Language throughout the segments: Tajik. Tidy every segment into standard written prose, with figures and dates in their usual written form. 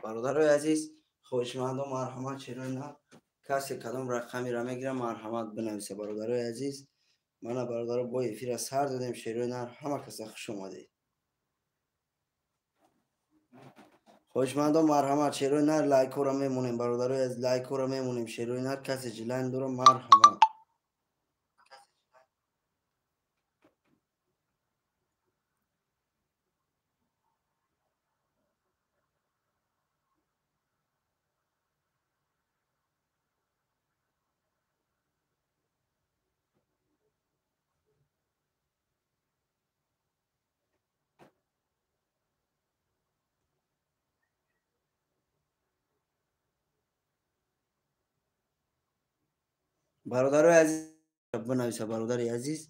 Бародарои азиз, хоҳишмандо марҳамат, шерои нар. Касе кадом рақамеро мегирам, марҳамат бинависа, бародарои азиз. Мана бародаро, бо эфира сар додем, шерои нар, ҳама каса хуш омадед. Хоҳишмандо марҳамат, шерои нар, лайкҳоро мемонем, бародарои азиз, лайкҳоро мемонем, шерои нар, касе жилайн дора, марҳамат. Бародарои азиз, бинависа, бародари азиз,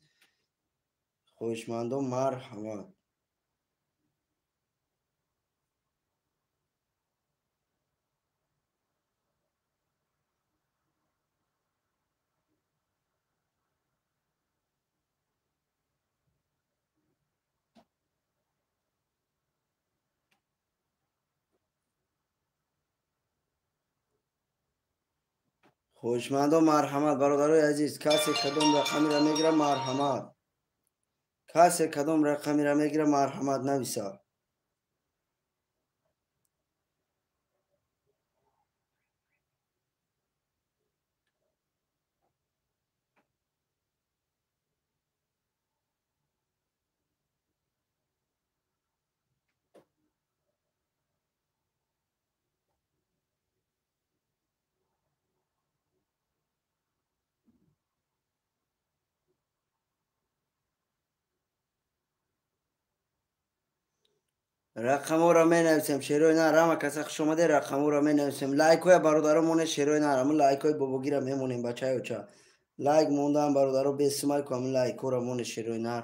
хоҳишмандо марҳамат. Хоҳишмандо марҳамат, бародарои азиз, касе кадом рақамеро мегирам, марҳамат. Касе кадом рақамеро мегирам, марҳамат нависа. Рақамҳоро менависем, шерои нар, ҳама каса хуш омаде, рақамҳоро менависем. Лайкҳоя бародаро моне, шерои нар, ҳамун лайкҳои бобогира мемонем, бачаи оча. Лайк мондаам бародаро, бесумай ку, ҳамун лайкҳоро моне, шерои нар.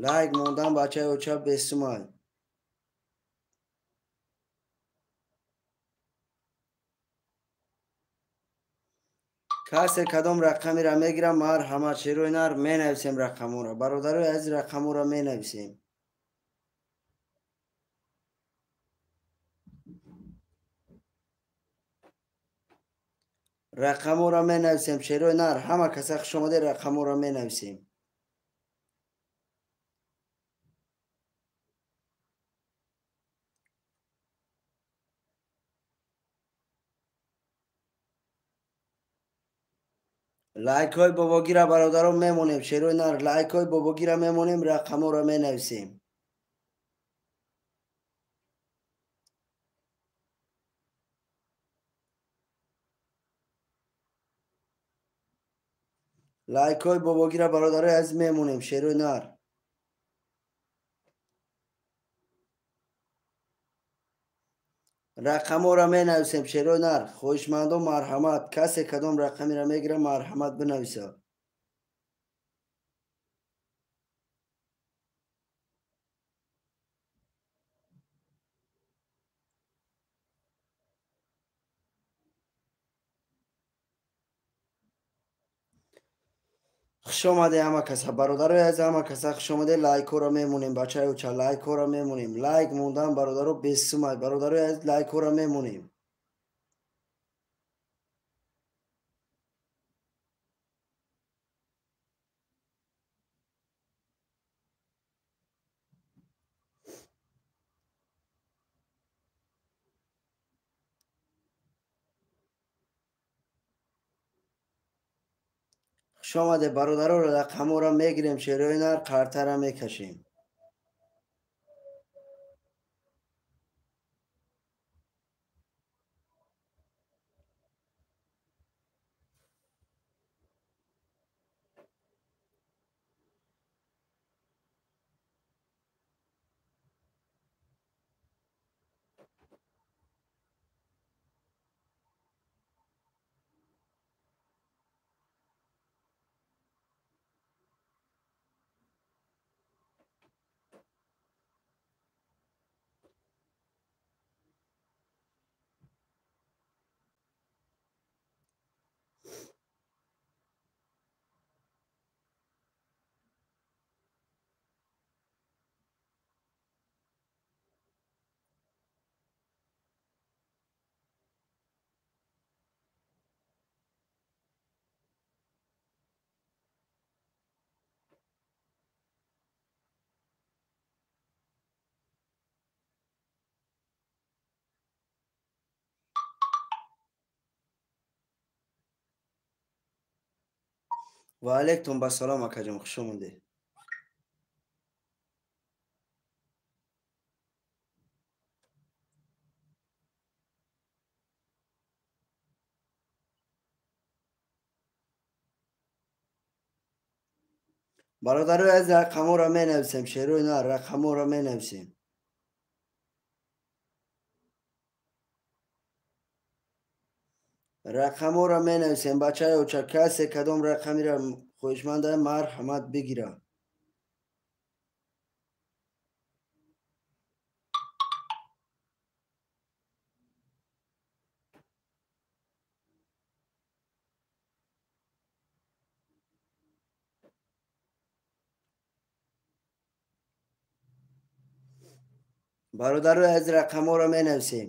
Лайк мондаам, бачаи оча, бесумай. Касе кадом рақамеро мегирам, марҳамат, шерои нар, менависем рақамҳоро. Бародарои азиз, рақамҳоро менависем. Рақамҳоро менависем, шерои нар, ҳама каса хуш омаде, рақамҳоро менависем. Лайкҳои бобогира бародаро мемонем, шерои нар, лайкҳои бобогира мемонем, рақамҳоро менависем. Лайкҳои бобогира бародарои азиз мемонем, шерои нар. Рақамҳоро менависем, шерои нар. Хоҳишмандо марҳамат, касе кадом рақамеро мегирам, марҳамат бинависа. Хуш омаде ҳама каса, бародарои азиз, ҳама каса хуш омаде. Лайкҳоро мемонем, бачаи оча, лайкҳоро мемонем. Лайк мондаам бародаро, бесумай, бародарои азиз, лайкҳоро мемонем. Хуш омаде бародаро, рақамҳоро мегирем, шерои нар, қартара мекашем. Ва алайкум ассалом акаҷон, хуш омадед. Бародарои азиз, рақамҳоро менависем, шерои на, рақамҳоро менависем. Рақамҳоро менависем, бачаи оча, касе кадом рақамиро хоҳишманда марҳамат бигира. Бародарои азиз, рақамҳоро менависем.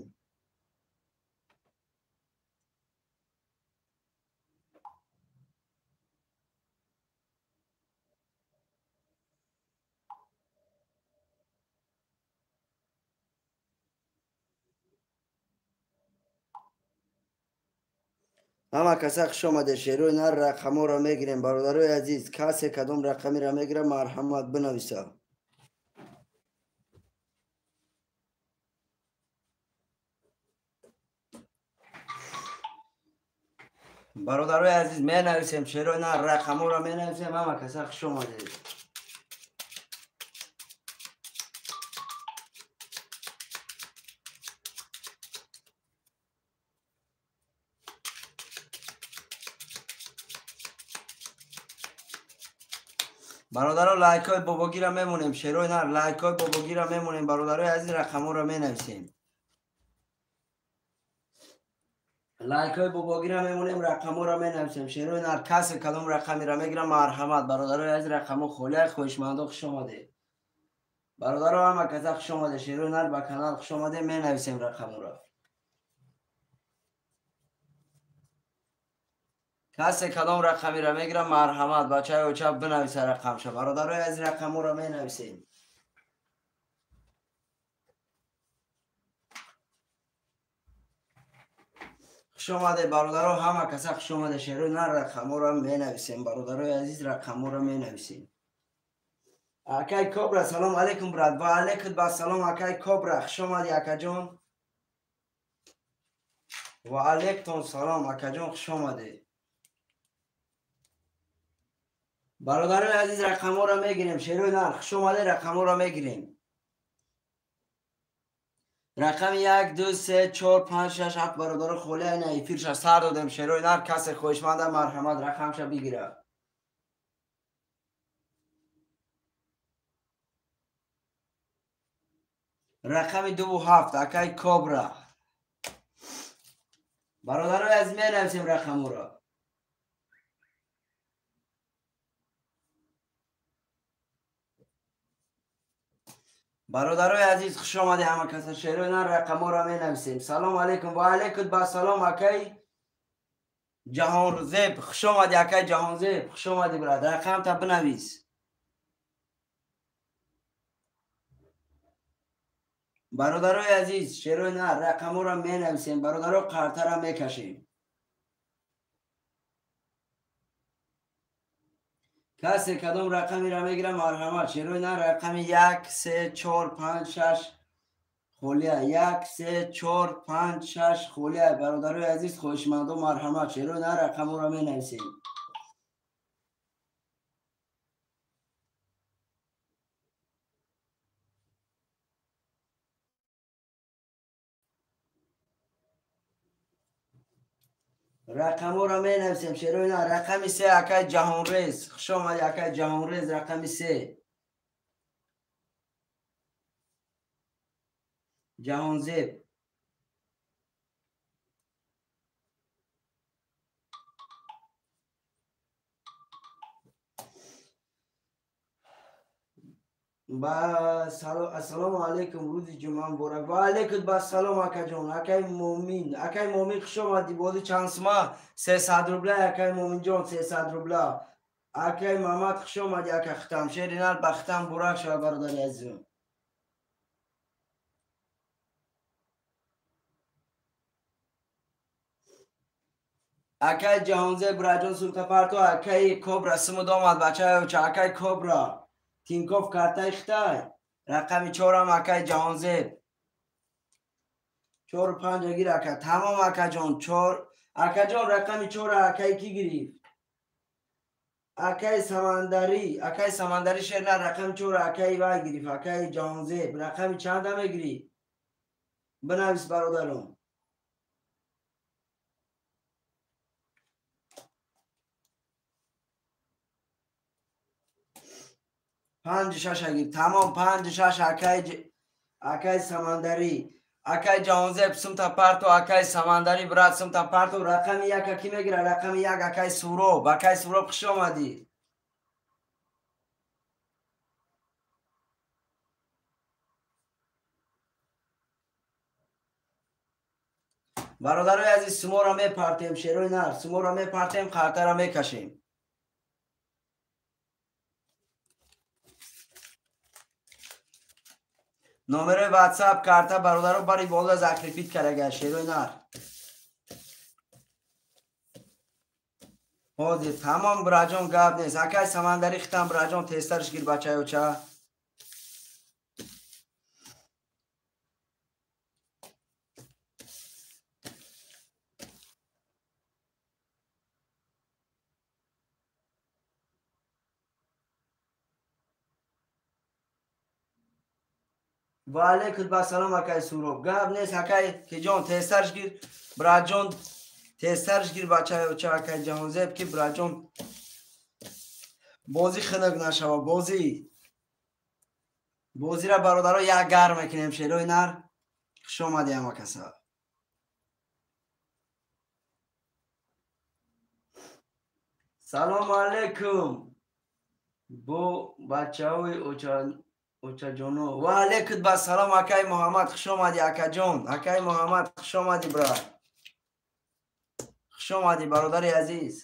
Ҳама каса хуш омадед, шерои нар, рақамҳоро мегирем. Бародарои азиз, касе кадом рақамиро мегира, марҳамат бинависа. Бародарои азиз, менависем, шерои нар, рақамҳоро менависем. Ҳама каса хуш омадед. Бародаро, лайкҳои бобогиро мемонем, шерои нар, лайкҳои бобогиро мемонем. Бародарои азиз, рақамҳоро менависем. Лайкҳои бобогиро мемонем, рақамҳоро менависем. Шерои нар, касе кадом рақамиро мегира, марҳамат. Бародарои азиз, рақамҳо холия, хоҳишмандо хуш омадед. Бародаро, ҳама каса хуш омадед, шерои нар, ба канал хуш омадед, менависем рақамҳоро. Касе кадом рақамиро мегира, марҳамат, бачаи оча бинависа рақамша. Бародарои азиз, рақамҳоро менависем. Хуш омадед, бародаро, ҳама каса хуш омадед. Шерои нар, рақамҳоро менависем. Бародарои азиз, рақамҳоро менависем. Акай Кобра, салом алейкум, брат. Ва алейкум ассалом, акай Кобра, хуш омадӣ, акаҷон. Ва алейкум салом, акаҷон, хуш омадед. Бародарои азиз, рақамҳоро мегирем. Шерои нар, хуш омадед, рақамҳоро мегирем. Рақами 1, 2, 3, 4, 5, 6, 7. Бародаро, холия ина эфирша сар додем. Шерои нар, касе хоҳишманда, марҳамат, рақамша бигира. Рақами 2 7, акай Кобра. Бародарои азиз, менависем рақамҳоро. Бародарои азиз, хуш омадед ҳама каса. Шерои нар, рақамҳоро менависем. Салом алейкум. Ва алейкум ассалом, акай Ҷаҳонзеб, хуш омадӣ, акай Ҷаҳонзеб, хуш омадӣ, брат. Рақамта бинавис. Бародарои азиз, шерои нар, рақамҳоро менависем. Бародаро, қартара мекашем. Касе кадом рақамиро мегира, марҳамат. Шерои нар, рақами 1, 3, 4, 5, 6 холия. 1, 3, 4, 5, 6 холия. Бародарои азиз, хоҳишмандо, марҳамат. Шерои нар, рақамҳоро менависем. Рақамҳоро менависем, шерои нар. Рақами 3, акай Ҷаҳонрез, хуш омадӣ, акай Ҷаҳонрез, рақами 3. Ҷаҳонзеб. Ассалому алайкум, рӯзи ҷумъа муборак. Ва алайкум ассалом, акаҷон, акай Мӯмин. Акай Мӯмин, хуш омадӣ. Бозӣ чанд сума? 300 рубла, акай Мӯминҷон, 300 рубла. Акай Мамад, хуш омадӣ, ака Хитам. Шери нар ба Хитам бурак шава, бародари азизам. Акай Ҷаҳонзеб раҷон сумта парто, акай Кобра сумуд омад, бачаи оча, акай Кобра. Тинков картаи Хитай. Рақами 4-ам акай Ҷаҳонзеб. 4-5 гир ака. Тамом акаҷон, 4. Акаҷон рақами 4 акай ки гирифт? Акай Самандарӣ, акай Самандарӣ шер на, рақами 4 акай вай гирифт, акай Ҷаҳонзеб. Рақами чанда мегирӣ? Бинавис бародарон. 5-6 гир. Тамом 5-6 акай Самандарӣ. Акай Ҷаҳонзеб сумта парто, акай Самандарӣ брат сумта парто. Рақами 1 ки мегира? Рақами 1 акай Суроб. Акай Суроб хуш омадӣ. Бародарои азиз, суморо мепартем, шерои нар, суморо мепартем, қартара мекашем. Номерои WhatsApp карта бародаро бари боло закрепит карага, шерои нар. Ҳозир тамом браҷон, гап нест. Акай Самандарӣ хитам браҷон, тезтарш гир бачаи оча. Ва алейкум ассалом акай Суроб. Гап нест акай киҷон, тезтарш гир браҷон, тезтарш гир бачаи оча акай Ҷаҳонзеб, ки браҷон бозӣ хунук нашава. Бозӣ бозира бародаро як гарм мекунем, шерои нар. Хуш омадӣ ҳама каса. Салому алейкум бо бачаҳои очаҷоно. Ва алейкум ассалом акай Муҳаммад, хуш омадӣ акаҷон. Акай Муҳаммад хуш омадӣ брат. Хуш омадӣ бародари азиз.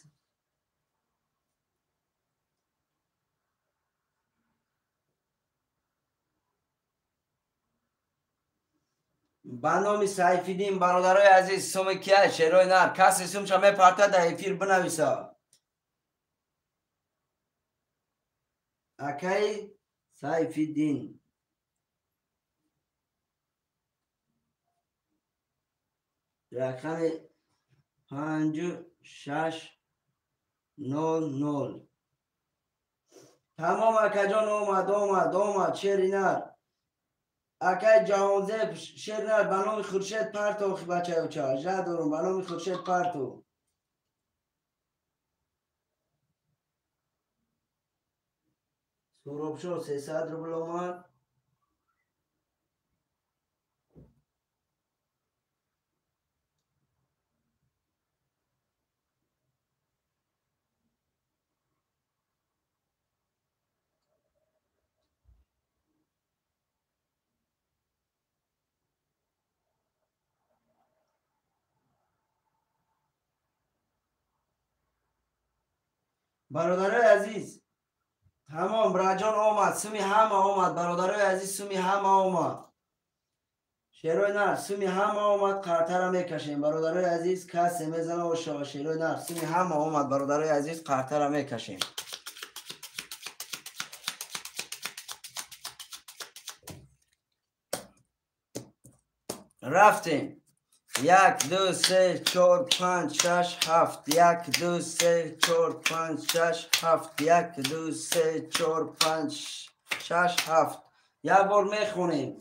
Ба номи Сайфиддин бародарои азиз, суми кия шерои нар. Касе сумша мепарта дар эфир бинависа. Акай Сайфиддин. Рақами 5600. Тамом акаҷон, омад, омад, омад шери нар. Акай Ҷаҳонзеб шери нар, ба номи Хуршед парто, бачаи оча. Жа дорум, ба номи Хуршед парто. Суробшо 300 рубл омад. Бародарои азиз, тамом браҷон омад, суми ҳама омад. Бародарои азиз, суми ҳама омад. Шерои нар, суми ҳама омад, қартара мекашем. Бародарои азиз, касе мезана ошава, шерои нар, суми ҳама омад. Бародарои азиз, қартара мекашем. Рафтем. 1 2 3 4 5 6 7 1 2 3 4 5 6 7 1 2 3 4 5 6 7. Як бор мехонем.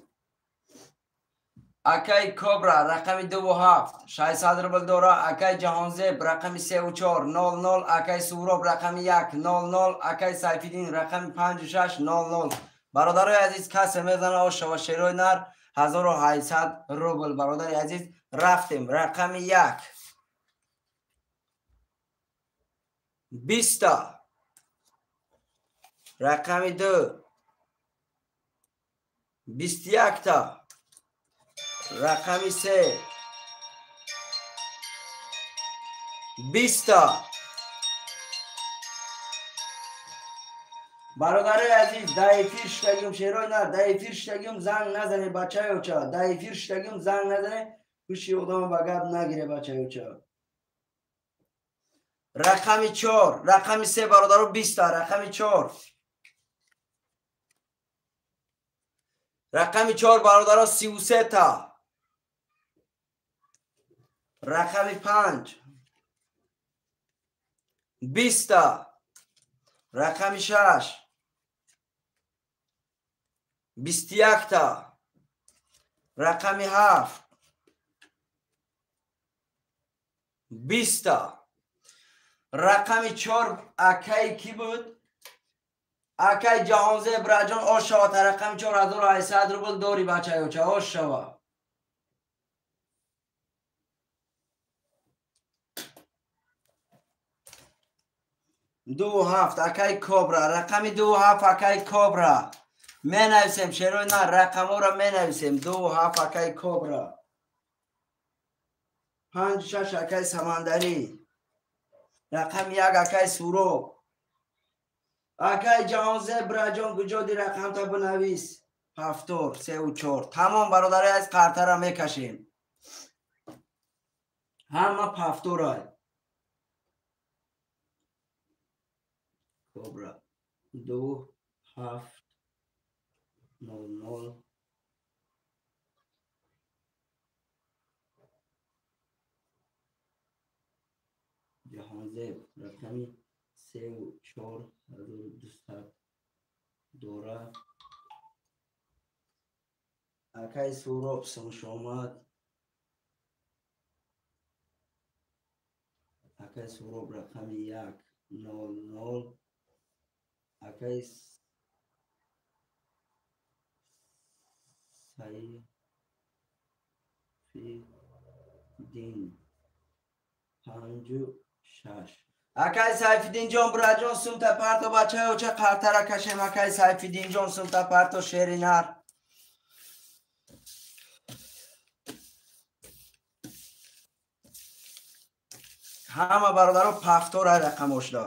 Акай Кобра рақами 2 ва 7 600 рубл дора. Акай Ҷаҳонзеб рақами 3 ва 4 00. Акай Суроб рақами 1 00. Акай Сайфиддин рақами 5 6 00. Бародарои азиз, касе мезана ошава, шерои нар 1800 рубл. Бародари азиз, рафтем. Рақами 1 20, рақами 2 21, рақами 3 20. Бародарои азиз, дар эфир шудагим, шерои нар, дар эфир шудагим, занг назане бачаи оча. Дар эфир шудагим, занг назане, ҳуши одама ба гап нагире бачаи оча. Рақами 4, рақами 3 бародаро 20 та, рақами 4. Рақами 4 бародаро 33 та. Рақами 5 20 та. Рақами 6 21 та. Рақами 7 20 та. Рақами 4 акай ки буд? Акай Ҷаҳонзеб раҷон ош шава. Та рақами 4800 рубл дори бачаёча, ош шава. Ду ҳафт акай Кобра, рақами 2 7 акай Кобра. Менависем шерои на, рақаморо менависем. 2 7 акай Кобра. 5 6 акай Самандарӣ. Рақами 1 акай Суроб. Акай Ҷаҳонзеб раҷон куҷоди, рақамта бинавис. Ҳафтор, сеу чор. Тамом бародари аз, қартара мекашем. Ҳама пафторай. Кобра 2 7 0 0. Ҷаҳонзеб рақами сеу чор 1200 дора. Акай Суроб сумш омад. Акай Суроб рақами 1 0 0. Акай Сайфиддин 5 6. Акай Сайфиддинҷон, бираҷон, сумта парто, бачаёча, қартара кашем. Акай Сайфиддинҷон, сумта парто, шеринар. Ҳама бародаро пафтора рақамошда.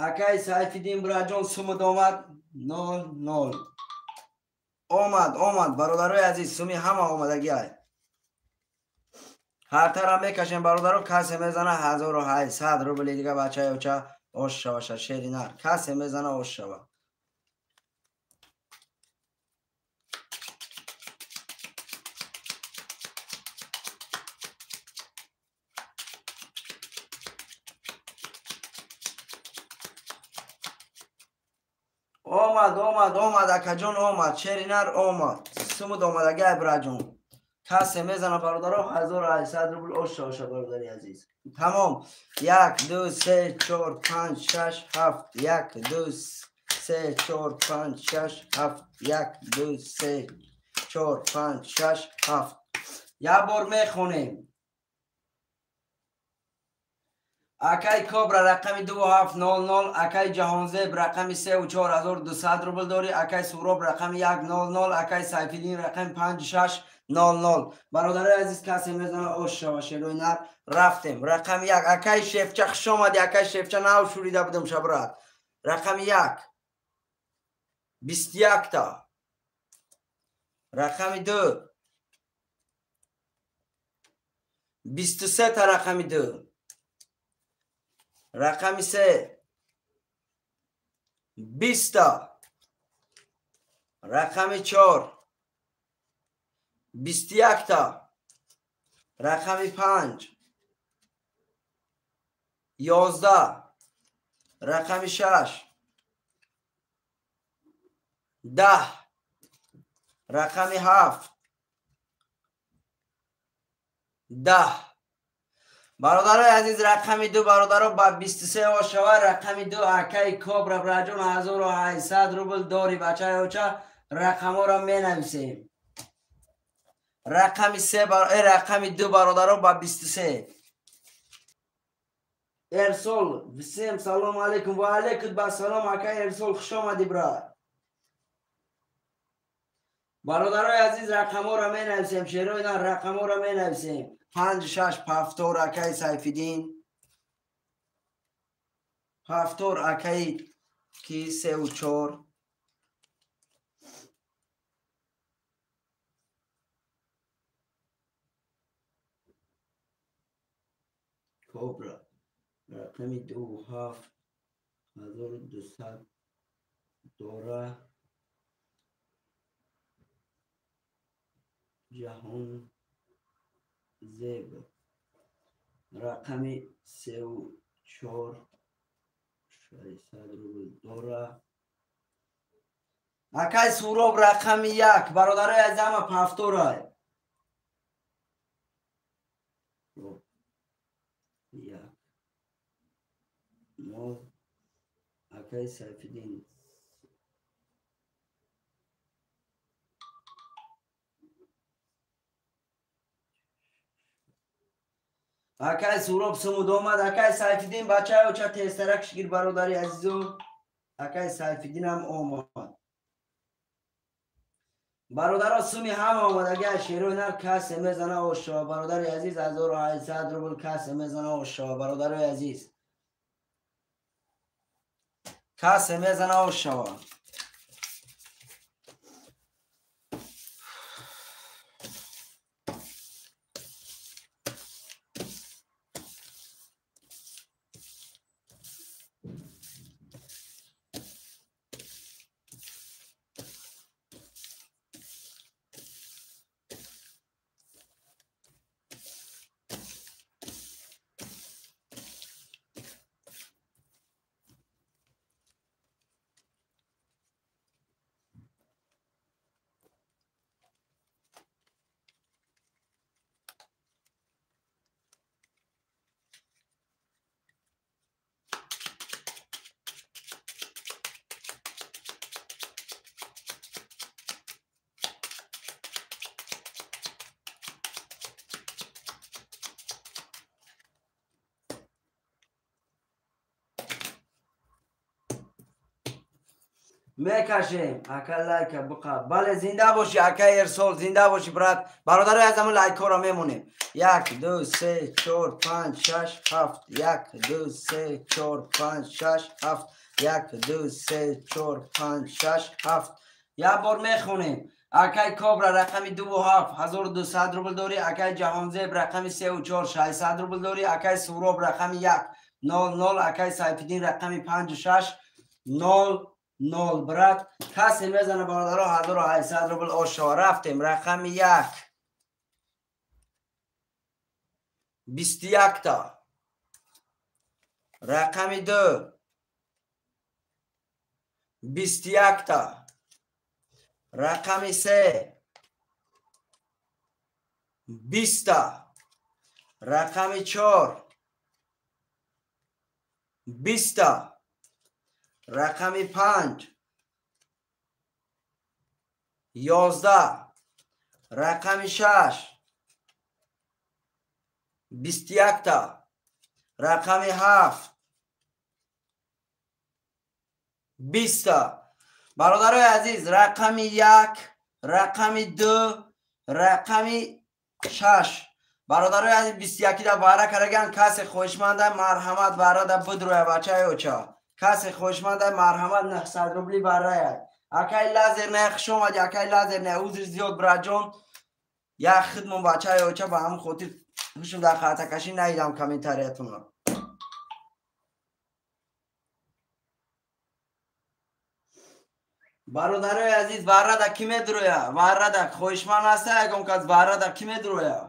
Акай Сайфиддин бираҷон, сумуд омад 0 0. Омад, омад, бародарои азиз, суми ҳама омадагиай. Ҳартара мекашем бародаро, касе мезана 1800 рубли дига, бачаёча, ош шаваша, шеринар. Касе мезана, ош шава. Омад, омад, омад, акаҷон, омад, шеринар омад. Сумуд омадагиай, бираҷон. Касе мезана бародаро, 1800 рубл ош шаваша, бародари азиз. Тамом. Як, ду, се, чор, панҷ, шаш, ҳафт. Як, ду, се, чор, панҷ, шаш, ҳафт. Як, ду, се, чор, панҷ, шаш, ҳафт. Як бор мехонем. Акай Кобра рақами 2700, акай Ҷаҳонзеб рақами сеу 4200 рубл дорӣ, акай Суроб рақами 1 0 0, акай Сайфиддин рақами 5600. Бародарои азиз, касе мезана, ош шава, шерои нар. Рафтем. Рақами 1 акай Шефча, хуш омадӣ, акай Шефча, нав шурида будам шабрат. Рақами 1 21 та. Рақами 2 23 та. Рақами 2. Рақами 3 20 та. Рақами 4 21 та. Рақами 5 11. Рақами 6 10. Рақами 7 10. Бародарои азиз, рақами 2 бародаро ба 23 ошава. Рақами 2 акаи Кобра браҷон, 1800 рубл дори, бачаёча, рақаморо менависем. Рақами 3, рақами 2 бародаро ба 23. Эрсол, всем салом алейкум. Ва алейкум басалом, акаи Эрсол, хуш омадӣ, брат. Бародарои азиз, рақаморо менависем, шерои на, рақаморо менависем. 5 6 пафтор акаи Сайфиддин, пафтор акаи ки сеу чор. Кобра рақами 2 7 1200 дора. Ҷаҳонзеб рақами 3 4 600 рубл дора. Акай Суроб рақами 1, бародарои азиз, ҳама повторай. 1 0. Акай Сайфиддин, акай Суроб сумуд омад. Акай Сайфиддин, бачаи оча, тезтарак шигир, бародари азизу. Акай Сайфиддинам омад, бародаро, суми ҳама омад. Агар шерои нар касе мезана, ошава, бародари азиз, 1800 рубл касе мезана, ошава, бародарои азиз, касе мезана, ошава. Мекашем, ака, лайка буқа. Бале, зинда бошӣ, ака Эрсол, зинда бошӣ, брат. Бародарои аз ҳамун лайкҳоро мемонем. Як, ду, се, чор, панҷ, шаш, ҳафт. Як, ду, се, чор, панҷ, шаш, ҳафт. Як, ду, се, чор, панҷ, шаш, ҳафт. Як бор мехонем. Акай Кобра рақами 2 7 1200 рубл дорӣ. Акай Ҷаҳонзеб рақами 3 4 600 рубл дорӣ. Акай Суроб рақами 1 0 0. Акай Сайфиддин рақами 5 6 0 0. Брат, касе мезана, бародаро, 1800 рубл ошава. Рафтем. Рақами 1, 21-та. Рақами 2, 21-та. Рақами 3, 20-та. Рақами 4, 20-та. Рақами 5, 11. Рақами 6, 21-та. Рақами 7, 20-та. Бародарои азиз, рақами 1, рақами 2, рақами 6. Бародарои азиз, 21-да баҳра караган. Касе хоҳишманда, марҳамат, баҳрада бидроя, бачаи оча. Касе хоҳишманда, марҳамат, 900 рубли барая. Акай Лазер не, хуш омади, акай Лазер не. Узр зиёд, братҷон, як хидмон, бачаи оча, ба ҳамин хотир ҳушм дар хатакашӣ наидам комментариятонро. Бародарои азиз, варрада кӣ медуроя? Варрада хоҳишманд ҳаста ягон кас? Варрада кӣ медуроя?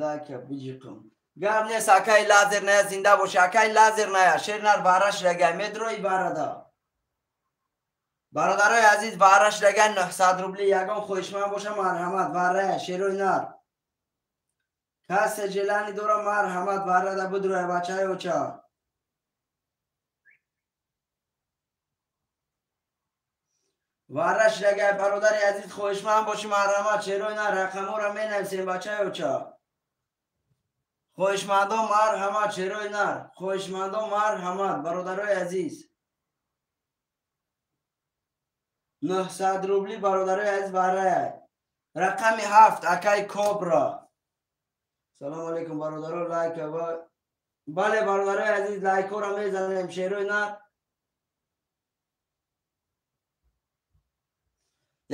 Лайка биҷиқам. Гап нест, акай Лазер ная, зинда боши, акай Лазер ная. Шернар варраш рагай, медурои варрада? Бародарои азиз, варраш рагай, 900 рубли. Ягон хоҳишманд боша, марҳамат, варрая, шерои нар. Касе желание дора, марҳамат, варрада бидуроя, бачаи оча. Варраш рагай, бародари азиз, хоҳишманд боши, марҳамат, шерои нар. Рақамҳоро менависем, бачаи оча. Хоҳишмандо, марҳамат, шерои нар. Хоҳишмандо, марҳамат, бародарои азиз, 900 рубли, бародарои азиз, варрая. Рақами 7, акай Кобра. Салому алейкум, бародаро, лайка. Бале, бародарои азиз, лайкҳоро мезанем, шерои нар.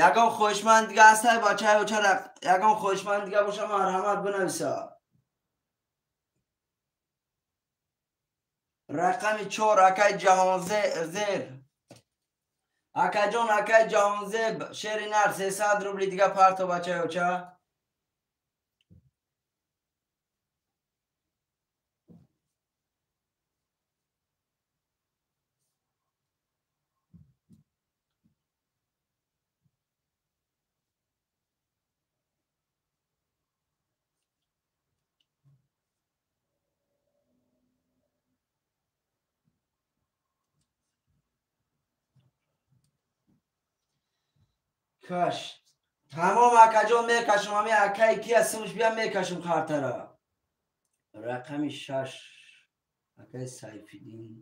Ягон хоҳишманд дига ҳастай, бачаи оча? Ягон хоҳишманд дига боша, марҳамат, бинависа. Рақами 4 акай Ҷаҳонзеб. Акаҷон, акай Ҷаҳонзеб, шери нар 300 рубли дига парто бачаёча. Каш. Тамом акаҷон мекашум, ами акай ки ҳастимш бия мекашум қартара. Рақами 6 акай Сайфиддин.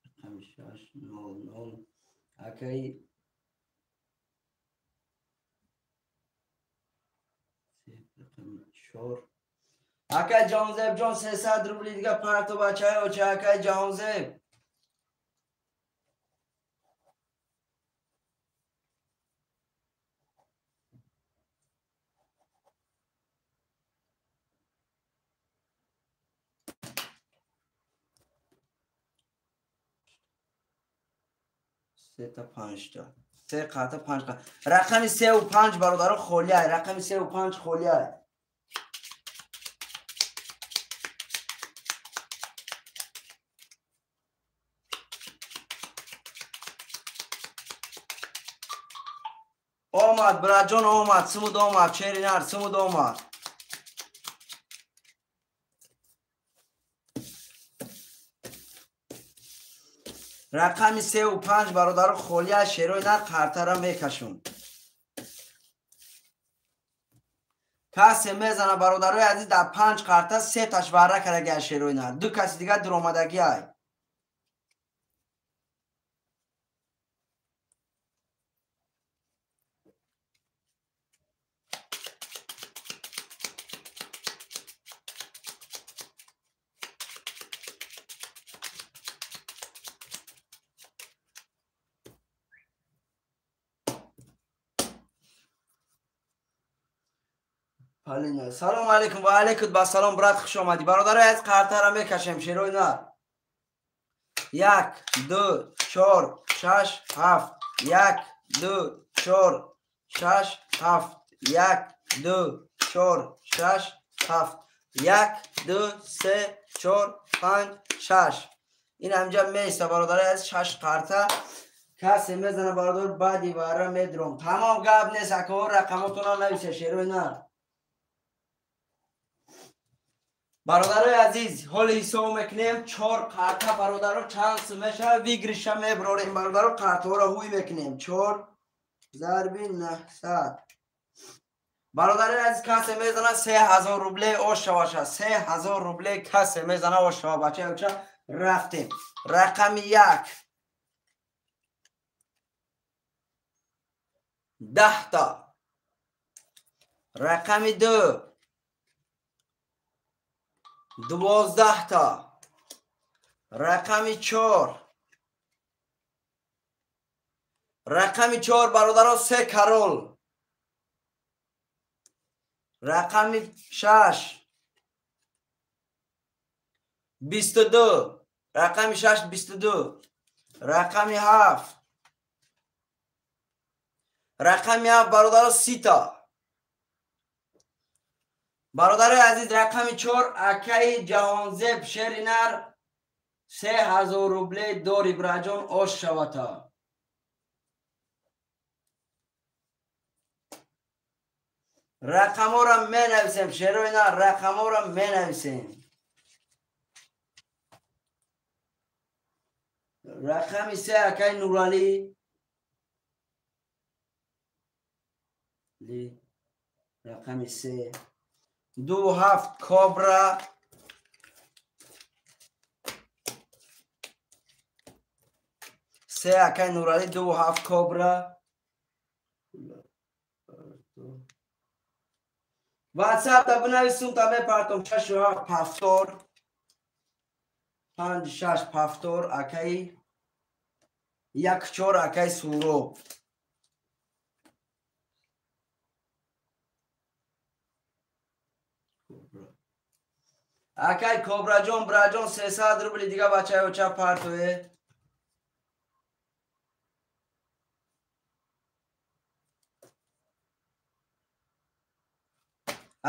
Рақами 6 0 0 акай рақами 4 акай Ҷаҳонзеб ҷон 300 рубли дига парто бачаи оча акай Ҷаҳонзеб. Сета панҷта. Се қата панҷ қата. Рақами 3 ва 5 бародаро холиай. Рақами 3 ва 5 холиай. Омад, браҷон омад, сумуд омад, шери нар сумуд омад. Рақами 3 ва 5 бародаро холия шерои нар қартара мекашум. Касе мезана бародарои азиз дар 5 қарта 3 таш варра кардаги шерои нар. Ду каси дигар дуромадагӣ ай. Салом алейкум ва алейкум ба салом брат, хуш омадӣ. Бародарои аз қартара мекашем шерои нар. 1 2 4 6 7 1 2 4 6 7 1 2 4 6 7 1 2 3 4 5 6. Ин ҳамҷа меиста бародарои аз 6 қарта. Касе мезана бародар баъди вара медром. Тамом гап нест, акаҳо рақамотонро нависа шерои нар. Бародарои азиз, ҳоли ҳисоб мекунем 4 қарта бародаро чанд сум мешавад, выигрыша меброрем бародаро, қартҳоро ҳуй мекунем 4 зарби 900. Бародарои азиз, касе мезана 3000 рубле ош шаваша, 3000 рубле касе мезана ош шава. Бачаёча рафтем. Рақами 1 10 та. Рақами 2 12 та. Рақами 4. Рақами 4 бародаро 3 карол. Рақами 6 22. Рақами 6 22. Рақами 7. Рақами 7 бародаро 30 та. Бародарои азиз, рақами 4 акаи Ҷаҳонзеб шери нар 3000 рубле дори браҷон ош шавата. Рақамҳоро менависем шерои нар, рақамҳоро менависем. Рақами 3 акаи Нуралӣ. Рақами 3 2 7 кобра. 3 акай Нуралӣ 2 7 кобра. WhatsApp та бинависум та мепартом 6 7 пафтор 5 6 пафтор акай 1 4 акай Суроб. Кобра. Акай Кобраҷон, браҷон 300 рубли дига бачаи оча партое.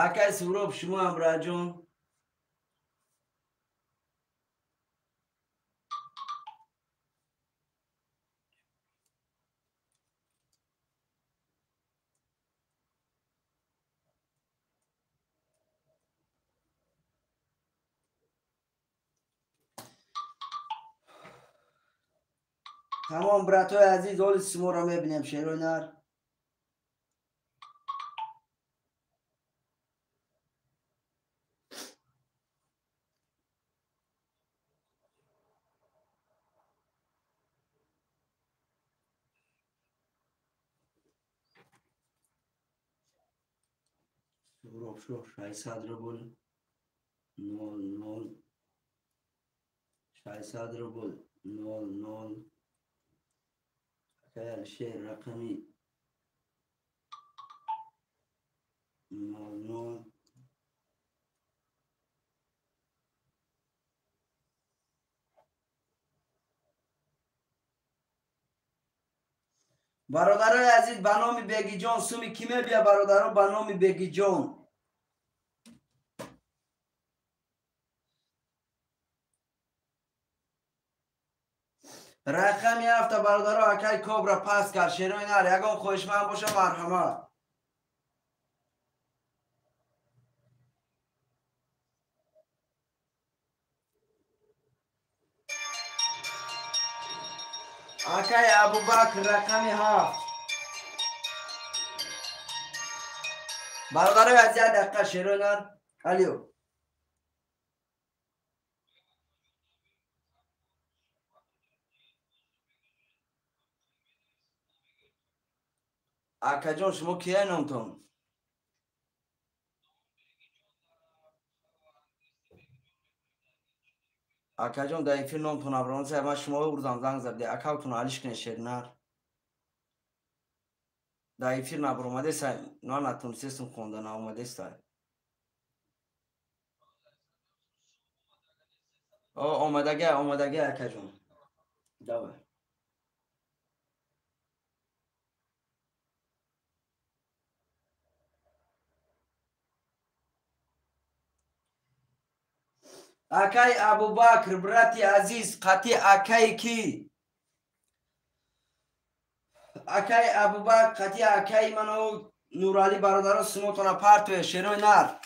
Акай Суроб, шумо ҳам браҷон. Тамом, братои азиз, оли шуморо мебинем, шерои нар. Суроб шо 600 рубл 0 0 600 рубл 0 0. Алишер рақами 0 0. Бародарои азиз, ба номи Бегиҷон суми кӣ мебия, бародаро, ба номи Бегиҷон. Рақами ҳафта, бародаро, акай Кобра пас кард, шерои нар. Ягон хоҳишманд боша, марҳамат. Акай Абубакр рақами 7. Бародарои азиз, як дақиқа, шерои нар. Алё. Акаҷон, шумо кия номтон? Акаҷон, дар эфир номтон абронса, ман шумо урдам занг зади. Акаутон алиш кунед, шернар. Дар эфир набаромадеса, ман натонистестум хонда, наомадеста. О, омадага, омадага, акаҷон. Давай. Акай Абубакр, брати азиз, қати акай ки? Акай Абубакр, қати акай ману Нурали, бародаро, сумотона партое, шерои нар.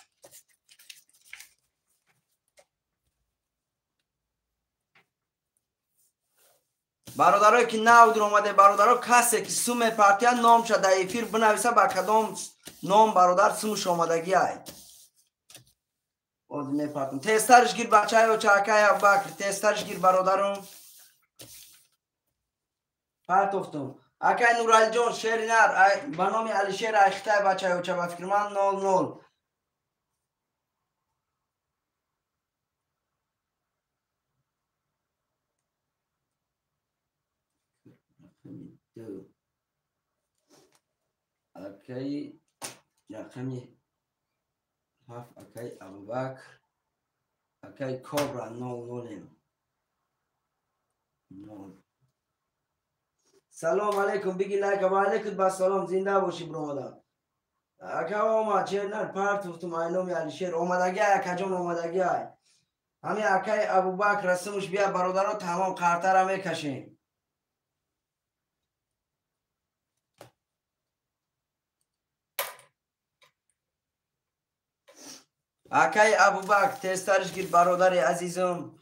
Бародарое ки нав дуромаде, бародаро, касе ки сум мепартия, номша дар эфир бинависа, ба кадом ном бародар сумуш омадагиай. Оз мепартам. Тезтарш гир, бачаё, чакай Абубакр, тезтарш гир, бародарум. Партофтум. Акай Нуралиҷон, шери нар, ба номи Алишер Айхитай, бачаё, ча, ба фикри ман 0 0. Акай рақами 7, акай Абубакр, акай Кобра 0 0 0. Салом алейкум, биги лайка, ва алейкум ба салом, зинда бошӣ, бромада. Ака омад, шернар, партуфтум, ай номи Алишер, омадагиай, акаҷон, омадагиай. Ҳами акай Абубакр расмуш бия, бародаро, тамом қартара мекашем. Акай Абубакр, тезтарш гир, бародари азизум.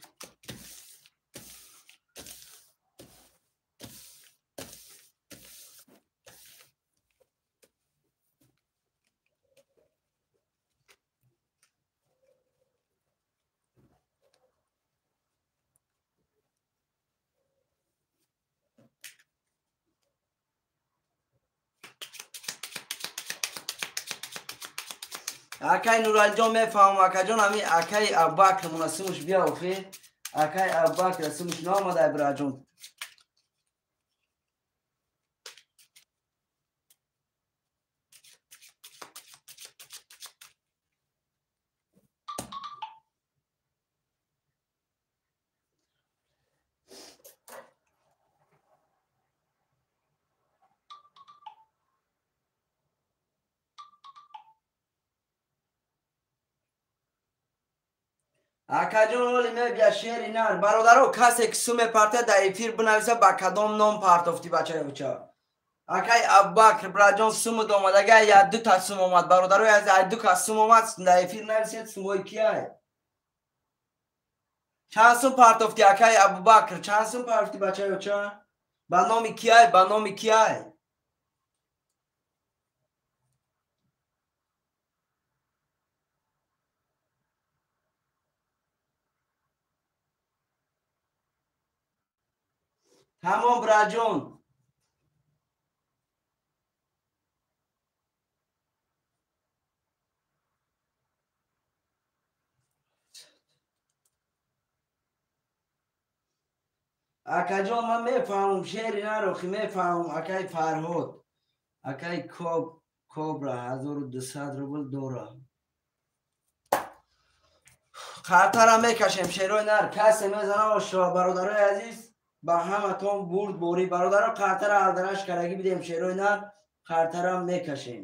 Акай Нуралиҷон, мефаҳмам, акаҷон, ҳами акай Абубакр мунасимуш бия, охи. Акай Абубакр расимуш наомада, бираҷон. Акаҷон оли мебия шери нар. Бародаро, касе ки сум мепарта дар эфир бинависа ба кадом ном партофтӣ бачаёча. Акай Абубакр браҷон сумуд омадага я ду та сум омад. Бародаро, аз ду кас сум омад, дар эфир нависед сумои кияй. Чанд сум партофтӣ акай Абубакр? Чанд сум партофтӣ бачаёча? Ба номи кияй? Ба номи кияй? Тамом браҷон. Акаҷон ман мефаҳмам шери нарохи мефаҳмам акай Фарҳод. Акай Кобра 1200 рубл дора. Қартара мекашем шерои нар. Касе мезана ошо бародарои азиз. Ба ҳаматон бурд борӣ бародаро қартара алдараш карагӣ бидем шерои нар қартара мекашем.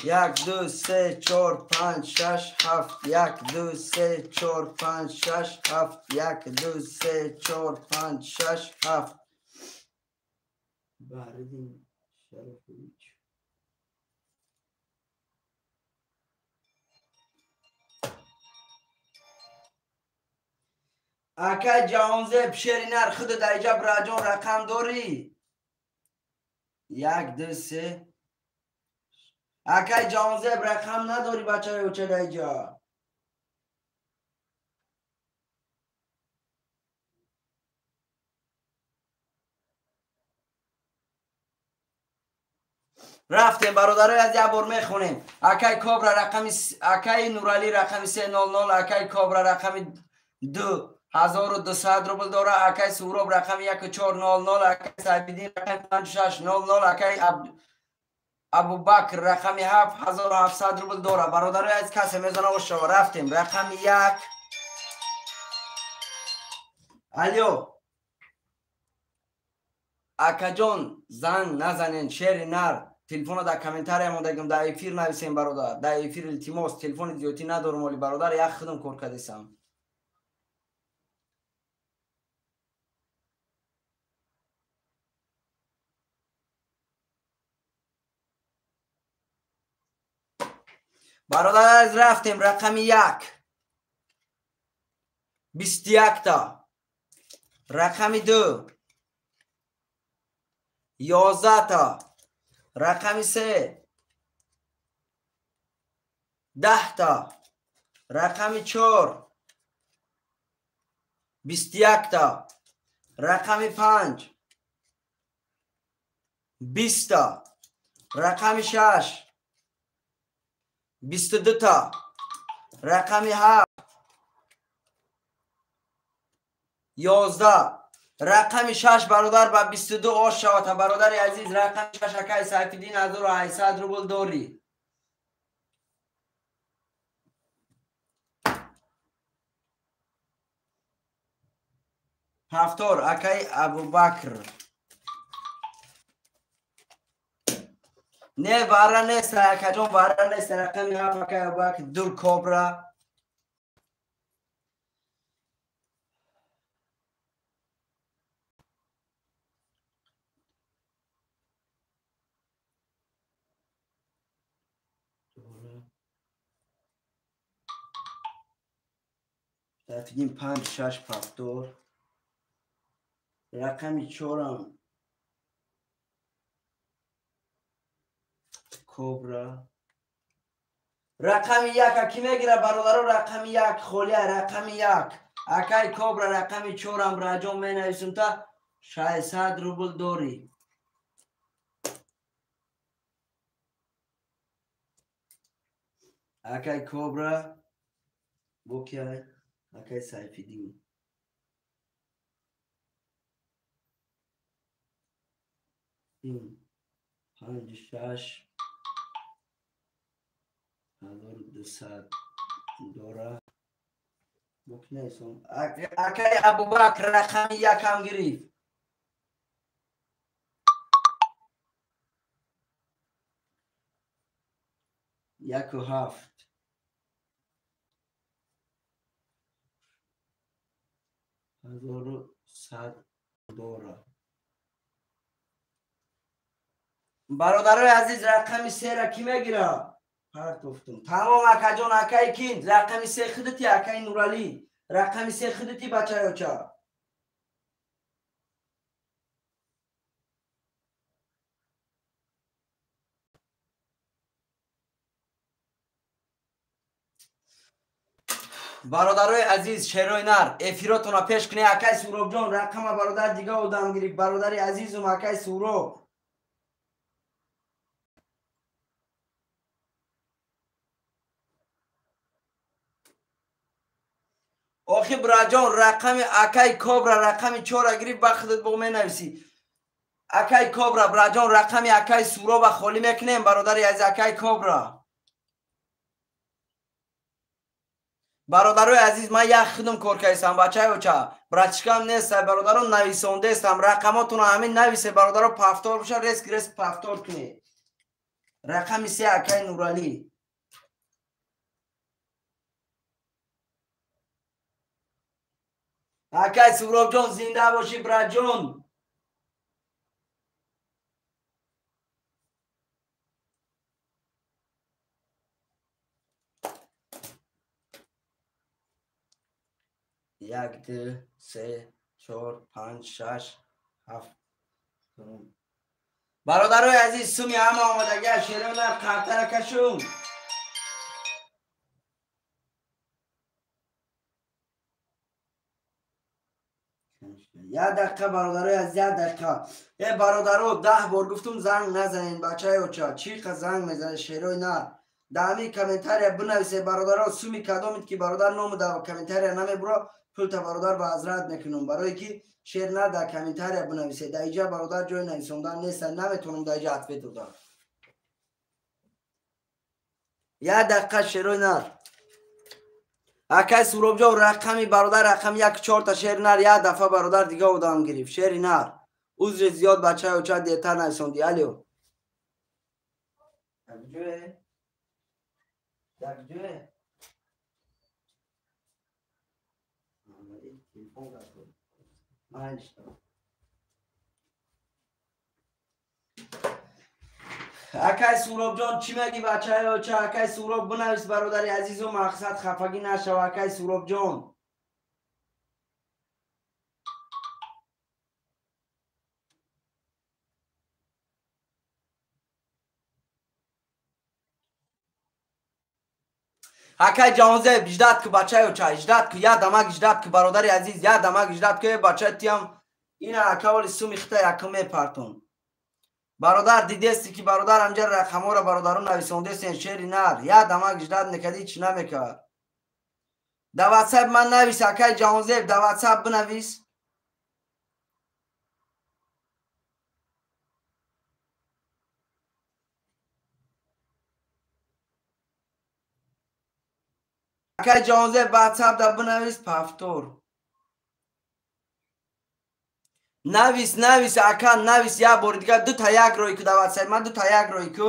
1 2 3 4 5 6 7 1 2 3 4 5 6 7 1 2 3 4 5 6 7. Баҳриддин Шарофович. Акай Ҷаҳонзеб шери нар худ дар иҷа браҷон рақам дорӣ? 1 2 3. Акай Ҷаҳонзеб рақам надорӣ бачаи оча дар иҷа. Рафтем бародарои аз як бор мехонем. Акай Кобра рақами акай Нуралӣ рақами 300, акай Кобра рақами 2 1200 рубл дора, акай Суроб рақами 1400, акай Сайфиддин рақами 5600, акай Абубакр рақами 7700 рубл дора. Бародарои аз касе мезана ошава. Рафтем рақами 1. Алё акаҷон занг назанен шери нар. Телефона дар комментария мондагим, дар эфир нависем бародар. Дар эфир илтимос, телефони зиёдтӣ надорум оли бародар, як худам кор кардесам. Бародар рафтем рақами 1. 21 та. Рақами 2. 11 та. Рақами 3. 10 та. Рақами 4. 21 та. Рақами 5. 20 та. Рақами 6. 22 та. Рақами 7. 11. Рақами 6 бародар ба 22 ош шавад. Бародари азиз рақами 6 акай Сайфиддин 1800 рубл дорӣ. Ҳафтор акай Абубакр. Не вара нест акаҷон, вара нест. Рақами 7 акай Абубакр 2 Кобра. Сайфиддин 5 6 7. Рақами 4 Кобра. Рақами 1 ки мегира бародаро? Рақами 1 холия, рақами 1 акай Кобра рақами 4 раҷон менависум та 600 рубл дорӣ. Акай Кобра бо кияй? Акай Сайфиддин. 5 6 1200 дора. Акай Абубакр рақами 1 ҳам гирифт. 1 7. 1100 дора. Бародарои азиз, рақами сера кӣ мегира? Партофтум. Тамом, акаҷон, акаи кин? Рақами се худати, акаи Нуралӣ. Рақами се худати, бачаёча. Бародарои азиз, шерои нар, эфиротонро пеш кунед. Акай Суробҷон, рақама бародар дига одам гирифт. Бародари азизум, акай Суроб. Охи браҷон, рақами акай Кобра рақами чора гирифт, ба худат бо менависӣ. Акай Кобра, браҷон, рақами акай Суроба холӣ мекунем, бародари азиз, акай Кобра. Бародарои азиз, ман як худам кор кардам, бачаёча. Братишкам нест, бародаро нависондестам. Рақамотонро ҳамин нависе, бародаро, пафтор боша, реск реск пафтор кунед. Рақами се акай Нуралӣ. Акай Суробҷон, зинда бошӣ, браҷон. Як, ду, се, чор, панҷ, шаш, ҳафт. Бародарои азиз, суми ҳама омодагия, шерона қартара кашум. Як дақиқа, бародарои азиз, як дақиқа. Э, бародаро, 10 бор гуфтум, занг назанед, бачаёча. Чӣ қа занг мезанед, шерои нар? Дар ҳамин комментария бинависе, бародаро, суми кадомед ки бародар ному дар комментария намебуро, пулта бародар ба ҳазрат мекунам. Барое ки шер нар дар комментария бинависе. Дар иҷа бародар ҷои нависондан нест, наметавонам дар иҷа ответ додам. Як дақиқа, шерои нар. Акай Суробҷон, рақами бародар рақами як чорта шери нар, як дафъа бародар дига одам гирифт. Шери нар. Узри зиёд, бачаёча, дертар нависонди. Алё. Якҷое? Акай Суробҷон, чӣ мегӣ, бачаёча? Акай Суроб, бинавис, бародари азизу, мақсад хафагӣ нашава, акай Суробҷон. Акай Ҷаҳонзеб, иждат ку, бачаёча, иждат ку, як дамак иждат ку, бародари азиз, як дамак иждат ку, бача тиям ина акаволи суми хита якум мепартон. Бародар, дидести ки бародар ҳамҷа рақамҳоро бародарон нависондестен, шери нар. Як дамак иждат мекардӣ, чӣ намекард. Дар ватсап ман навис, акай Ҷаҳонзеб, дар ватсап бинавис. Акай Ҷаҳонзеб, ватсап да бинавис, пафтор. Навис, навис, ака, навис, як бори дигар, дута як рӯй ку дар ватсап ман, дута як рӯй ку.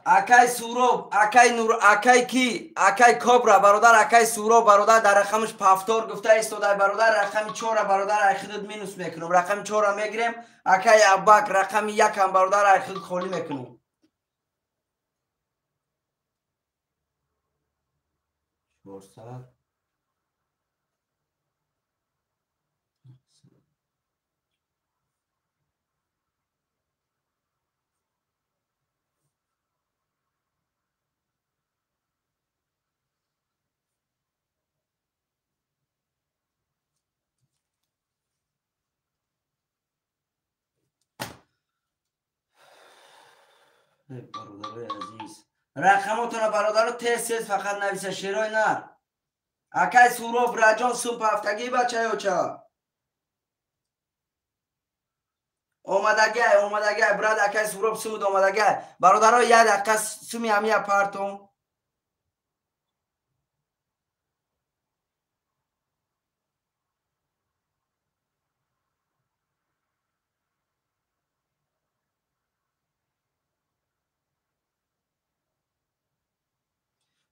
Акай Суроб, акай Нур, акай ки, акай Кобра, бародар, акай Суроб, бародар, дар рақамаш пафтор гуфта истодай, бародар, рақами чора, бародар, ай худат минус мекунам. Рақами чора мегирем, акай Аббак, рақами якам, бародар, ай худ холӣ мекунам. 400. Бародарои азиз, рақамотонро, бародаро, тез тез фақат нависа, шерои нар. Акай Суроб, раҷон, сум пафтагӣ, бачаёча. Омадагай, омадагай, брат, акай Суроб, сумуд омадагай. Бародаро, як дақиқа, суми ҳамия партон.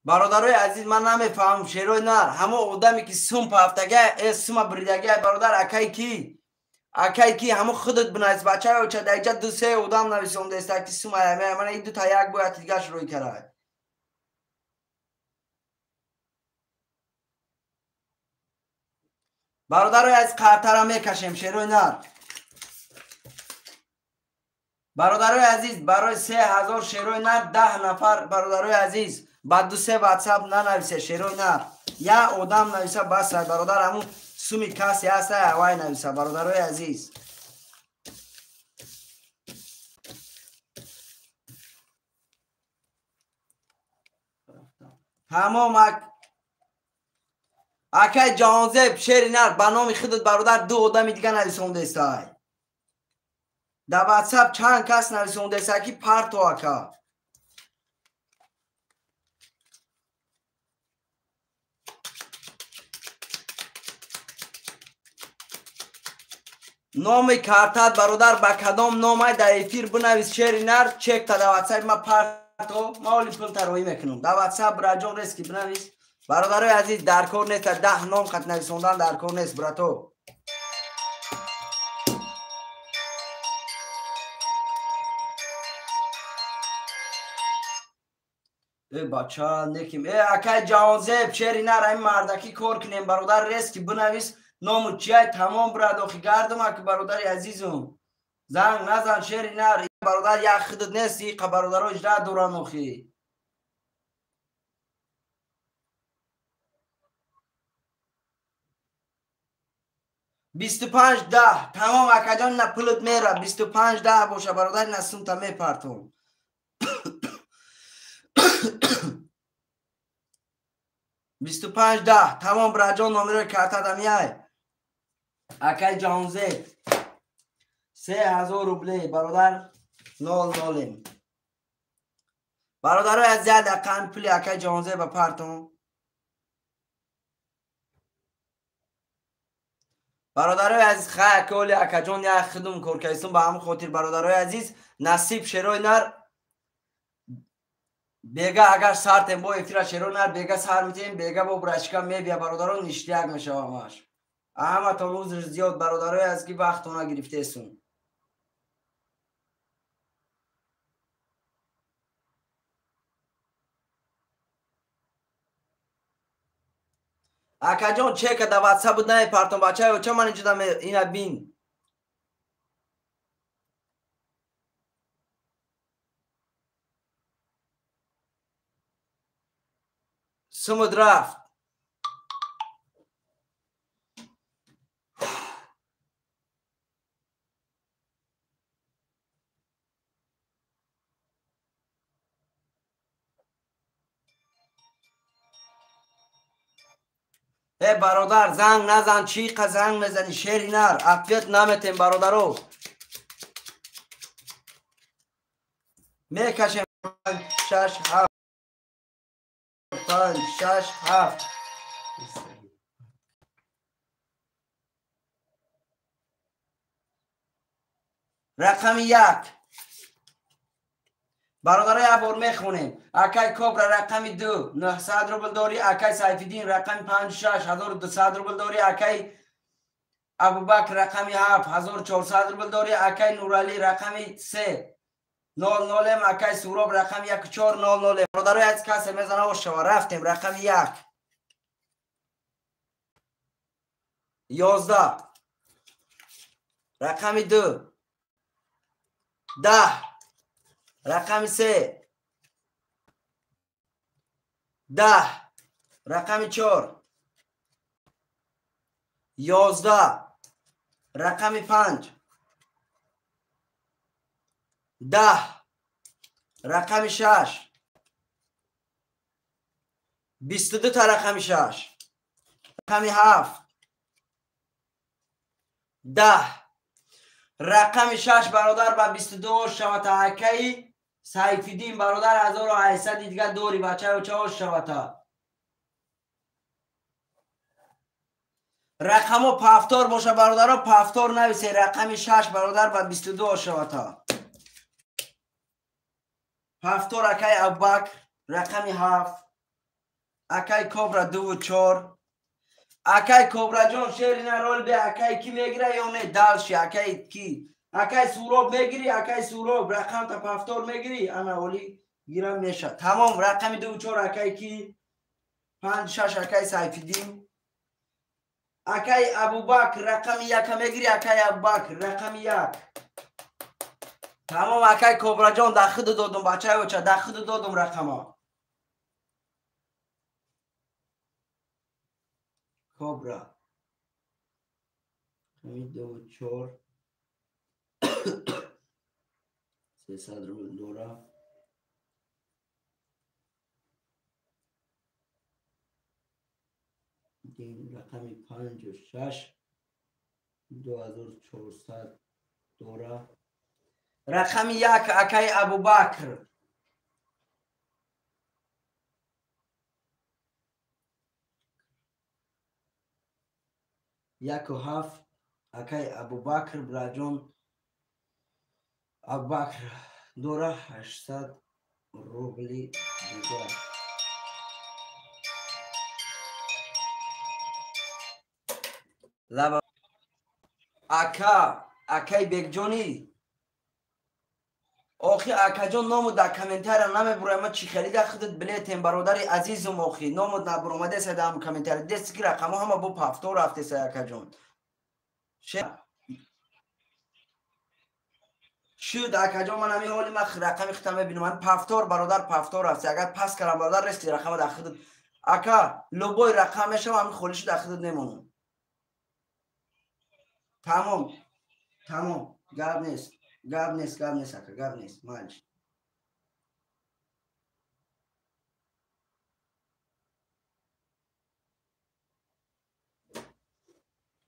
Бародарои азиз, ман намефаҳмам шерои нар. Ҳамо одаме ки сум пафтага, сума бридага, бародар, акай ки? Акай ки ҳамо худат бинавис, бачаё ча даиҷа ду се одам нависондаеста ки сума мана ин дута як бояд дигаш рӯй карад. Бародарои азиз, қартара мекашем шерои нар. Бародарои азиз, барои 3000 шерои нар 10 нафар, бародарои азиз, ба ду се ватсап нанависе шерои нар. Я одам нависа басай, бародар, ҳамун суми касе ҳастай, авай нависа, бародарои азиз. Тамом, акай Ҷаҳонзеб, шери нар, ба номи худат, бародар, ду одами дига нависондаестай. Дар ватсап чанд кас нависондаеста ки парто ака. Номи картат, бародар, ба кадом номай дар эфир бинавис шери нар, чекта дар ватсап ма парто, ма оли пул тароӣ мекунам. Дар ватсап браҷон рески бинавис. Бародарои азиз, дар кор нест, 10 ном хат нависондан дар кор нест, брато. Э бача, неким. Э акай Ҷаҳонзеб, шери нар, ҳамин мардакӣ кор кунем, бародар, рески бинавис ному чиай, тамом, брат, охи гардам аки, бародари азизум. Занг назан шери нар, бародар, як худат нест, иқа бародаро иҷра доран охи. 25-10, тамом, акаҷон, на пулат мера, 25-10 боша, бародар, на сумта мепартом. 25-10, тамом, браҷон, номерои картада миай. Акай Ҷаҳонзеб, 3000 рубле, бародар, 0-0. Бародарои аз як дақиқа пули акай Ҷаҳонзеб ба партом. Бародарои азиз, хай аколи акаҷон як хидум кор кардистум, ба ҳамин хотир, бародарои азиз, насиб шерои нар бега агар сартем бо эфира шерои нар бега сар метем, бега бо брачка мебия, бародарон, ништияк мешава ҳамаш. Ҳаматон узр зиёд, бародарои азиз, ки вақтона гирифтесум. Акаҷон, чека да ватсап буд намепартом, бачаё, ча ман инҷо ина бин. Сумуд рафт. Э бародар, занг назан, чӣ қа занг мезани, шери нар, ответ наметем, бародаро. Мекашем 5 6 7 5 6 7. Рақами 1. Бародаро, як бор мехонем. Акай Кобра рақами 2 900 рубл дорӣ, акай Сайфиддин рақами 5 6 1200 рубл дорӣ, акай Абубакр рақами 7 1400 рубл дорӣ, акай Нуралӣ рақами 3 00, акай Суроб рақами 1 4 00. Бародаро, аз касе мезана ошава, рафтем рақами 1 11, рақами 2 10, рақами 3 10, рақами 4 11, рақами 5 10, рақами 6 22 та рақами 6, рақами 7 10, рақами 6, бародар, ба 22 шавата. Акаи Сайфиддин, бародар, 1800 дига дори, бачаё, чао шавата. Рақамо пафтор боша, бародаро, пафтор нависе, рақами 6, бародар, ба 22 шавата. Пафтор акай Абубакр, рақами 7 Акай Кобра 2 4. Акай Кобраҷон, шери нарол бе акай ки мегира ё не? Дальше акай ки? Акай Суроб мегири, акай Суроб рақамта повтор мегири, ана оли гирам меша. Тамом, рақами 2 4 акай ки? 5 6 акай Сайфиддин. Акай Абубакр рақами 1 мегири, акай Абубакр рақами 1. Тамом, акай Кобраҷон, дар худу додум, бачаи оча, дар худу додум рақама. Кобра. 2 4 300 рубл дора. Дин рақами 5 6 2400 дора. Рақами 1 акай Абубакр. 1 7 акай Абубакр, браҷон Абубакр дора 800 рубли дигар. Лаба ака, акай Бекҷонӣ. Охи акаҷон, ному дар комментария намебурам, ма чӣ харида худат билетем, бародари азизум, охи ному набуромадеса дар комментария. Дести ки рақамҳо ҳама бо повтор рафтеса, акаҷон. Шуд, акаҷон, ман ҳамин ҳоли ма рақами худам мебинам. Ман повтор, бародар, повтор рафте. Агар пас кардам, бародар, рести рақама дар худат. Ака, любой рақам мешавам, ҳамин холишу дар худат мемонам. Тамом, тамом, гап нест. Гап нест, гап нест, ака, гап нест, майлиш.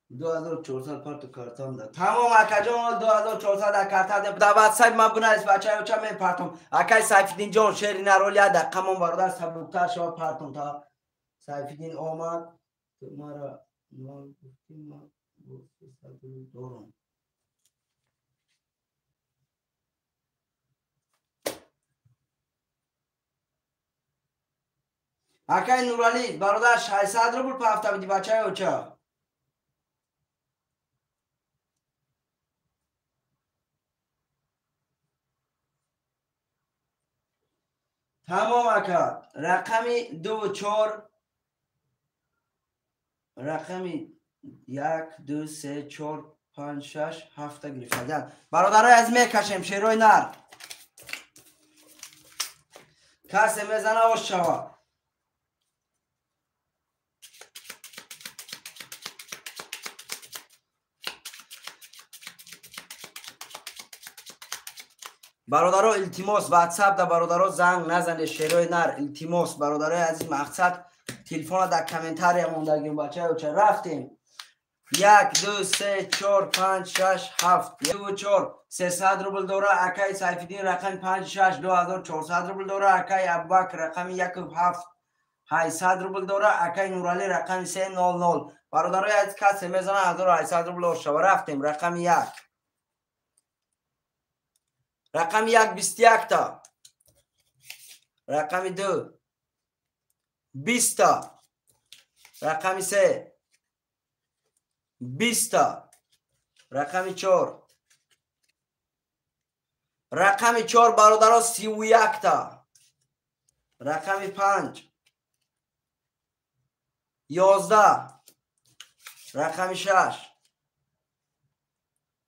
2400 парту картам да. Тамом, акаҷон, 2400 да карта да ватсап ман бинавис, бачаи оча, мепартом. Акай Сайфиддинҷон, шери нароли даққамон, бародар, сабуктар шава, партом та. Сайфиддин омад, мара нол гуфтӣ, ма дорум. Акай Нуралӣ, бародар, 600 рубл пафта бидӣ, бачаи оча. Тамом, ака, рақами 2 4, рақами 1, 2, 3, 4, 5, 6, 7 гирифтаган. Бародарои аз, мекашем шерои нар. Касе мезана, ош шава. Бародаро, илтимос, ватсап да, бародаро, занг назане, шерои нар, илтимос, бародарои азиз, мақсад телефона дар комментария мондагим, бачаи оча. Рафтем. 1, 2, 3, 4, 5, 6, 7. 2 4 300 рубл дора. Акаи Сайфиддин рақами 5 6 2400 рубл дора. Акаи Абубакр рақами 1 7 800 рубл дора. Акаи Нуралӣ рақами 3 0 0. Бародарои азиз, касе мезана, 1800 рубл ошава. Рафтем. Рақами 1, рақами 1 21-та, рақами 2 20-та, рақами 3 20-та, рақами 4, рақами 4, бародаро, 31-та, рақами 5 11, рақами 6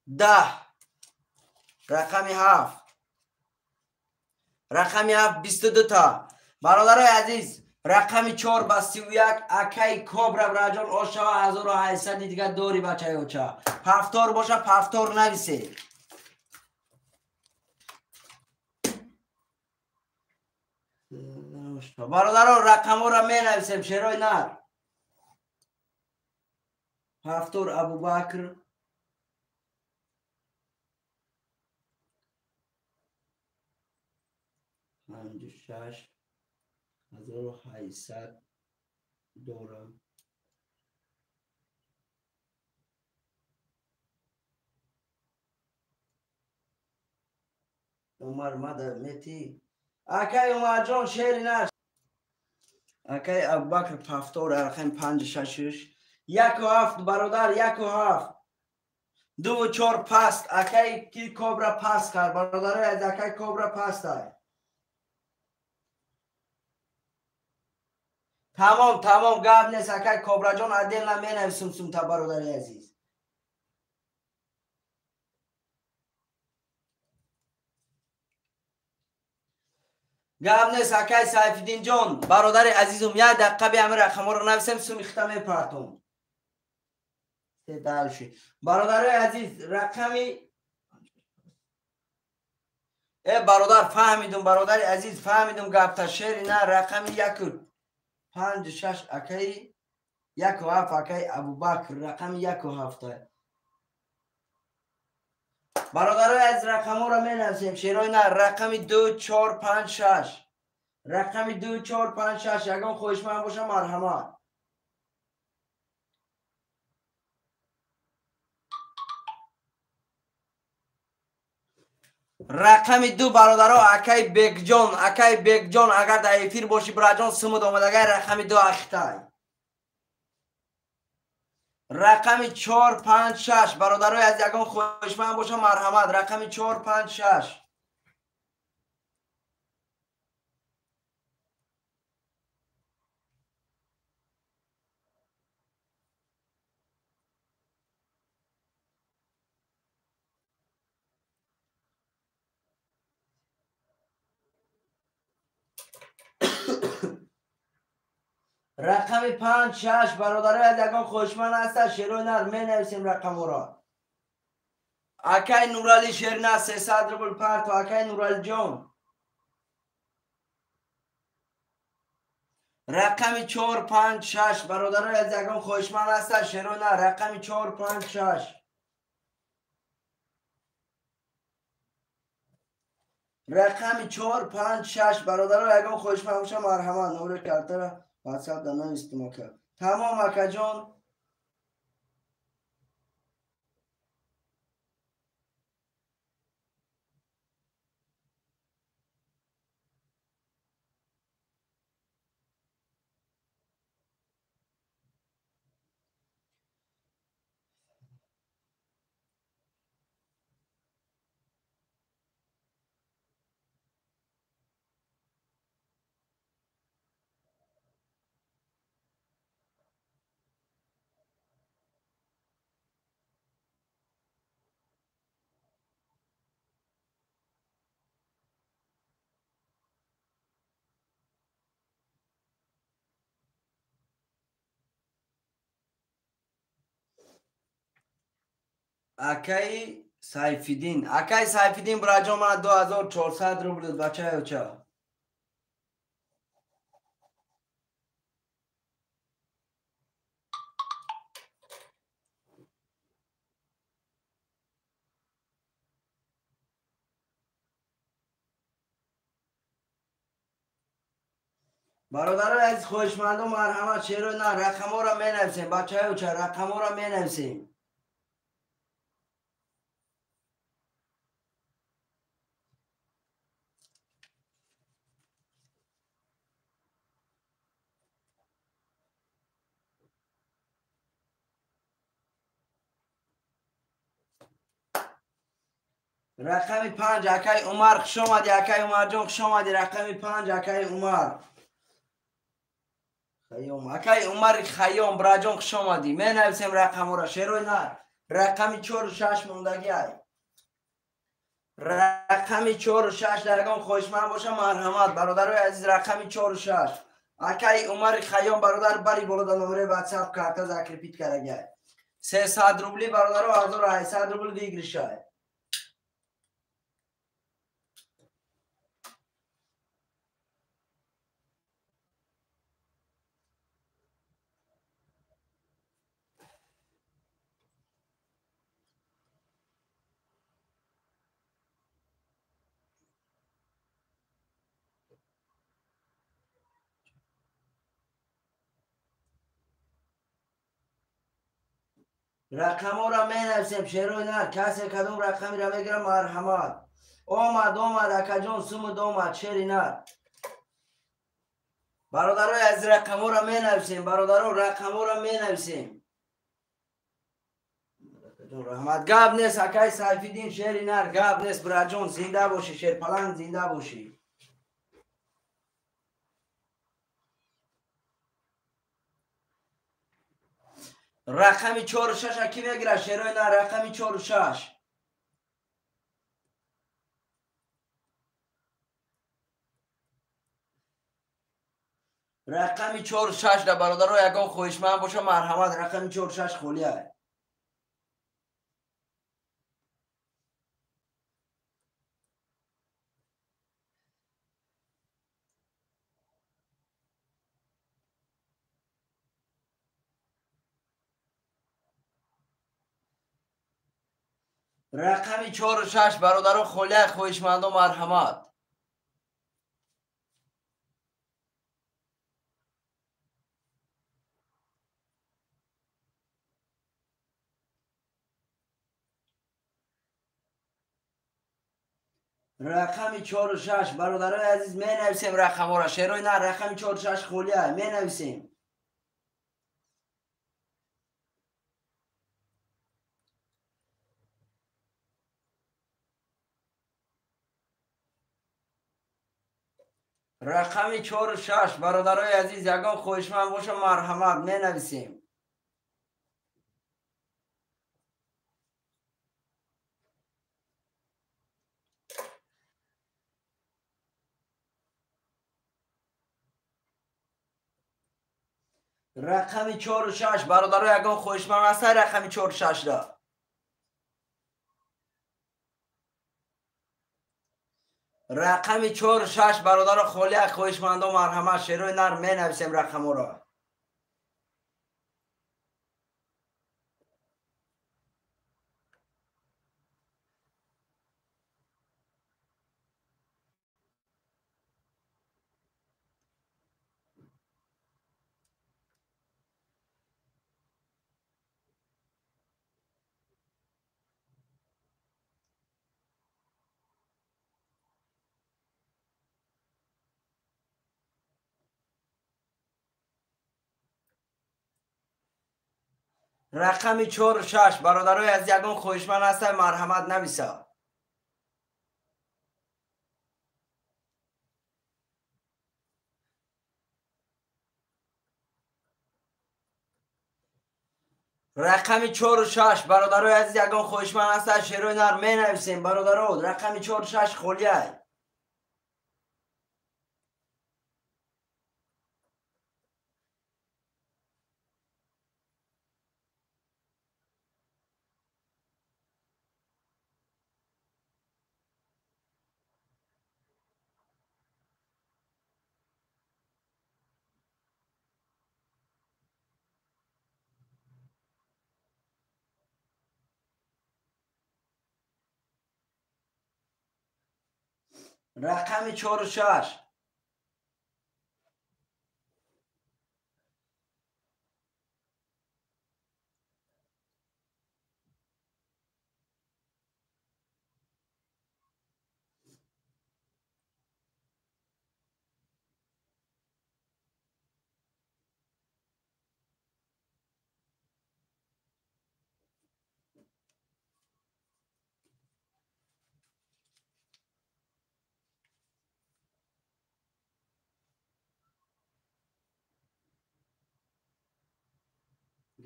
10, рақами 7, рақами 7 22-та. Бародарои азиз, рақами 4 ба 31 акаи Кобра браҷон ошава, 1800 дига дори, бачаи оча. Повтор боша, повтор нависе. Бародарон, рақамҳоро менависем, шерои нар. Повтор Абубакр. 5 6 1800 дорам. Умар мада мети. Акай Умарҷон, шери нар. Акай Абубакр повтор рақами 5 6 1 7 бародар 1 7 2 4 паст. Акай ки Кобра паст кард бародарои аз акай Кобра паст ай. Тамом тамом гап нест акай Кобраҷон отдельно менависум сумта бародари азиз. Гап нест акай Сайфиддинҷон бародари азизум як дақиқа би ҳамин рақамҳоро нависем суми хита мепартом. Дальше. Бародарои азиз рақами бародар фаҳмидум бародари азиз фаҳмидум гапта шери на рақами 1 5 6 акай 1 7 акай Абубакр рақами 1 7. Бародарои аз рақамҳоро менависем шерои на рақами 2 4 5 6 рақами 2 4 5 6 ягон хоҳишманд боша марҳамат. Рақами 2 бародаро акай Бекҷон акай Бекҷон агар дар эфир бошӣ бираҷон сумуд омадагай рақами 2 ахитай. Рақами 4 5 6 бародарои аз ягон хоҳишманд боша марҳамат рақами 4 5 6. Рақами 5 6 бародарои аз ягон хоҳишманд ҳаста шерои нар менависем рақамҳоро. Акай Нурали Шерна 300 рубл парто акай Нуралиҷон. Рақами 4 5 6 бародарои аз ягон хоҳишманд ҳаста шерои нар рақами 4 5 6. Рақами 4 5 6 бародарои ягон хоҳишманд боша марҳамат номери картара WhatsApp да навистум ака. Тамом акаҷон. Акай Сайфиддин акай Сайфиддин бираҷон мана 2400 рубл дод бачаи оча. Бародарои азиз хоҳишмандо марҳамат шерои на рақамҳоро менависем бачаи оча рақамҳоро менависем. Рақами 5 акай Умар хуш омадӣ акай Умарҷон хуш омадӣ рақами 5 акай Умар Хайём акай Умари Хайём бираҷон хуш омадӣ менависем рақамҳоро шерои на рақами 4 6 мондагӣ ай. Рақами 4 6 дар ягон хоҳишманд боша марҳамат бародарои азиз рақами 4 6 акай Умари Хайём бародар бари боло дар номери WhatsApp карта закрепить кардаги ай. 300 рубли бародаро 1800 рубл выигрыш ай. Рақамҳоро менависем шерои нар касе кадом рақамеро мегирам марҳамат. Омад омад акаҷон сумуд омад шери нар. Бародарои аз рақамҳоро менависем, бародаро рақамҳоро менависем. Раҳмат. Гап нест, акай Сайфиддин шери нар, гап нест, бираҷон, зинда бошӣ, шерпаланг зинда бошӣ. Рақами 4-6 ки мегирад, шерои нар, рақами 4-6. Рақами 4-6 да бародаро ягон хоҳишманд боша, марҳамат, рақами 4-6 холия. Рақами 4-6 бародаро холия, хоҳишмандо марҳамат. Рақами 4-6 бародарои азиз менависем рақамҳоро, шерои нар, рақами 4-6 холия менависем. Рақами 4-6 бародарои азиз ягон хоҳишманд боша, марҳамат, менависем. Рақами 4-6 бародаро ягон хоҳишманд ҳаста, рақами 4-6-ра. Рақами 4-6 бародаро холия, хоҳишмандо марҳамат, шерои нар менависем рақамҳоро. Рақами 4-6 бародарои аз ягон хоҳишманд ҳаста, марҳамат, нависа. Рақами 4-6 бародарои азиз ягон хоҳишманд ҳаста, шерои нар менависем, бародаро, рақами 4-6 холия. Рақами 4-6.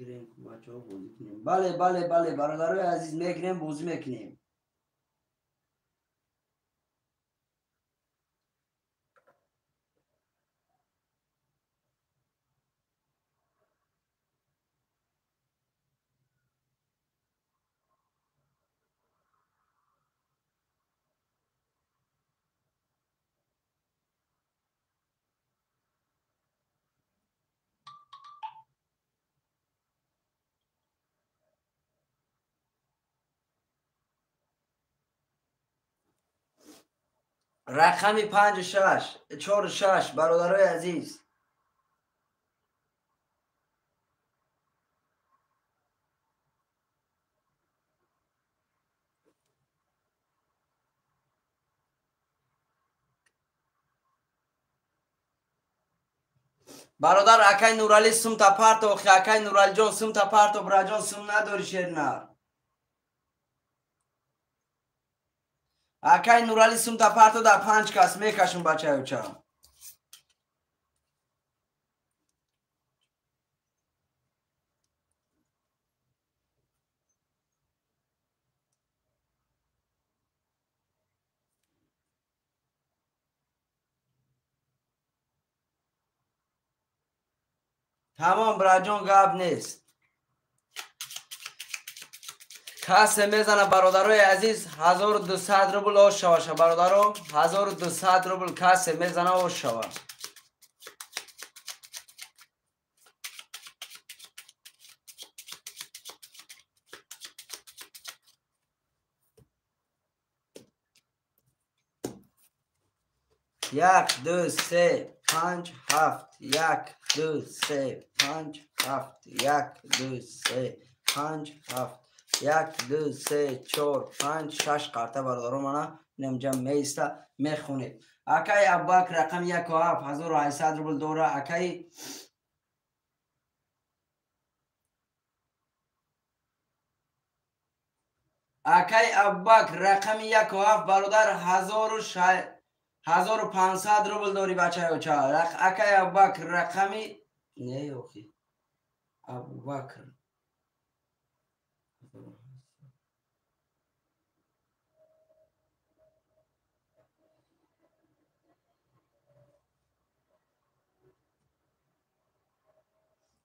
Гирем бачаҳо бозӣ кунем. Бале, бале, бале, бародарои азиз, мегирем, бозӣ мекунем. Рақами 5-6, 4-6 бародарои азиз. Бародар акай Нурали сумта парто, охи акай Нуралиҷон сумта парто, браҷон сум надори шеринар. Акай Нурали сумта парто дар 5 кас мекашум бачаюча. Тамом браҷон гап нест. Касе мезана бародарои азиз 1200 рубл ош шаваша бародаро, 1200 рубл касе мезана ош шава. Як, ду, се, панҷ, ҳафт, як, ду, се, панҷ, ҳафт, як, ду, се, панҷ, ҳафт, як, ду, се, чор, панҷ, шаш қарта бародаро мана инамҷа меиста мехонед. Акай Абубакр рақами 1 7 1800 рубл дора. Акай Абубакр рақами 1 7 бародар 1500 рубл дори бачаёча. Акай Абубакр рақами не охи Абубакр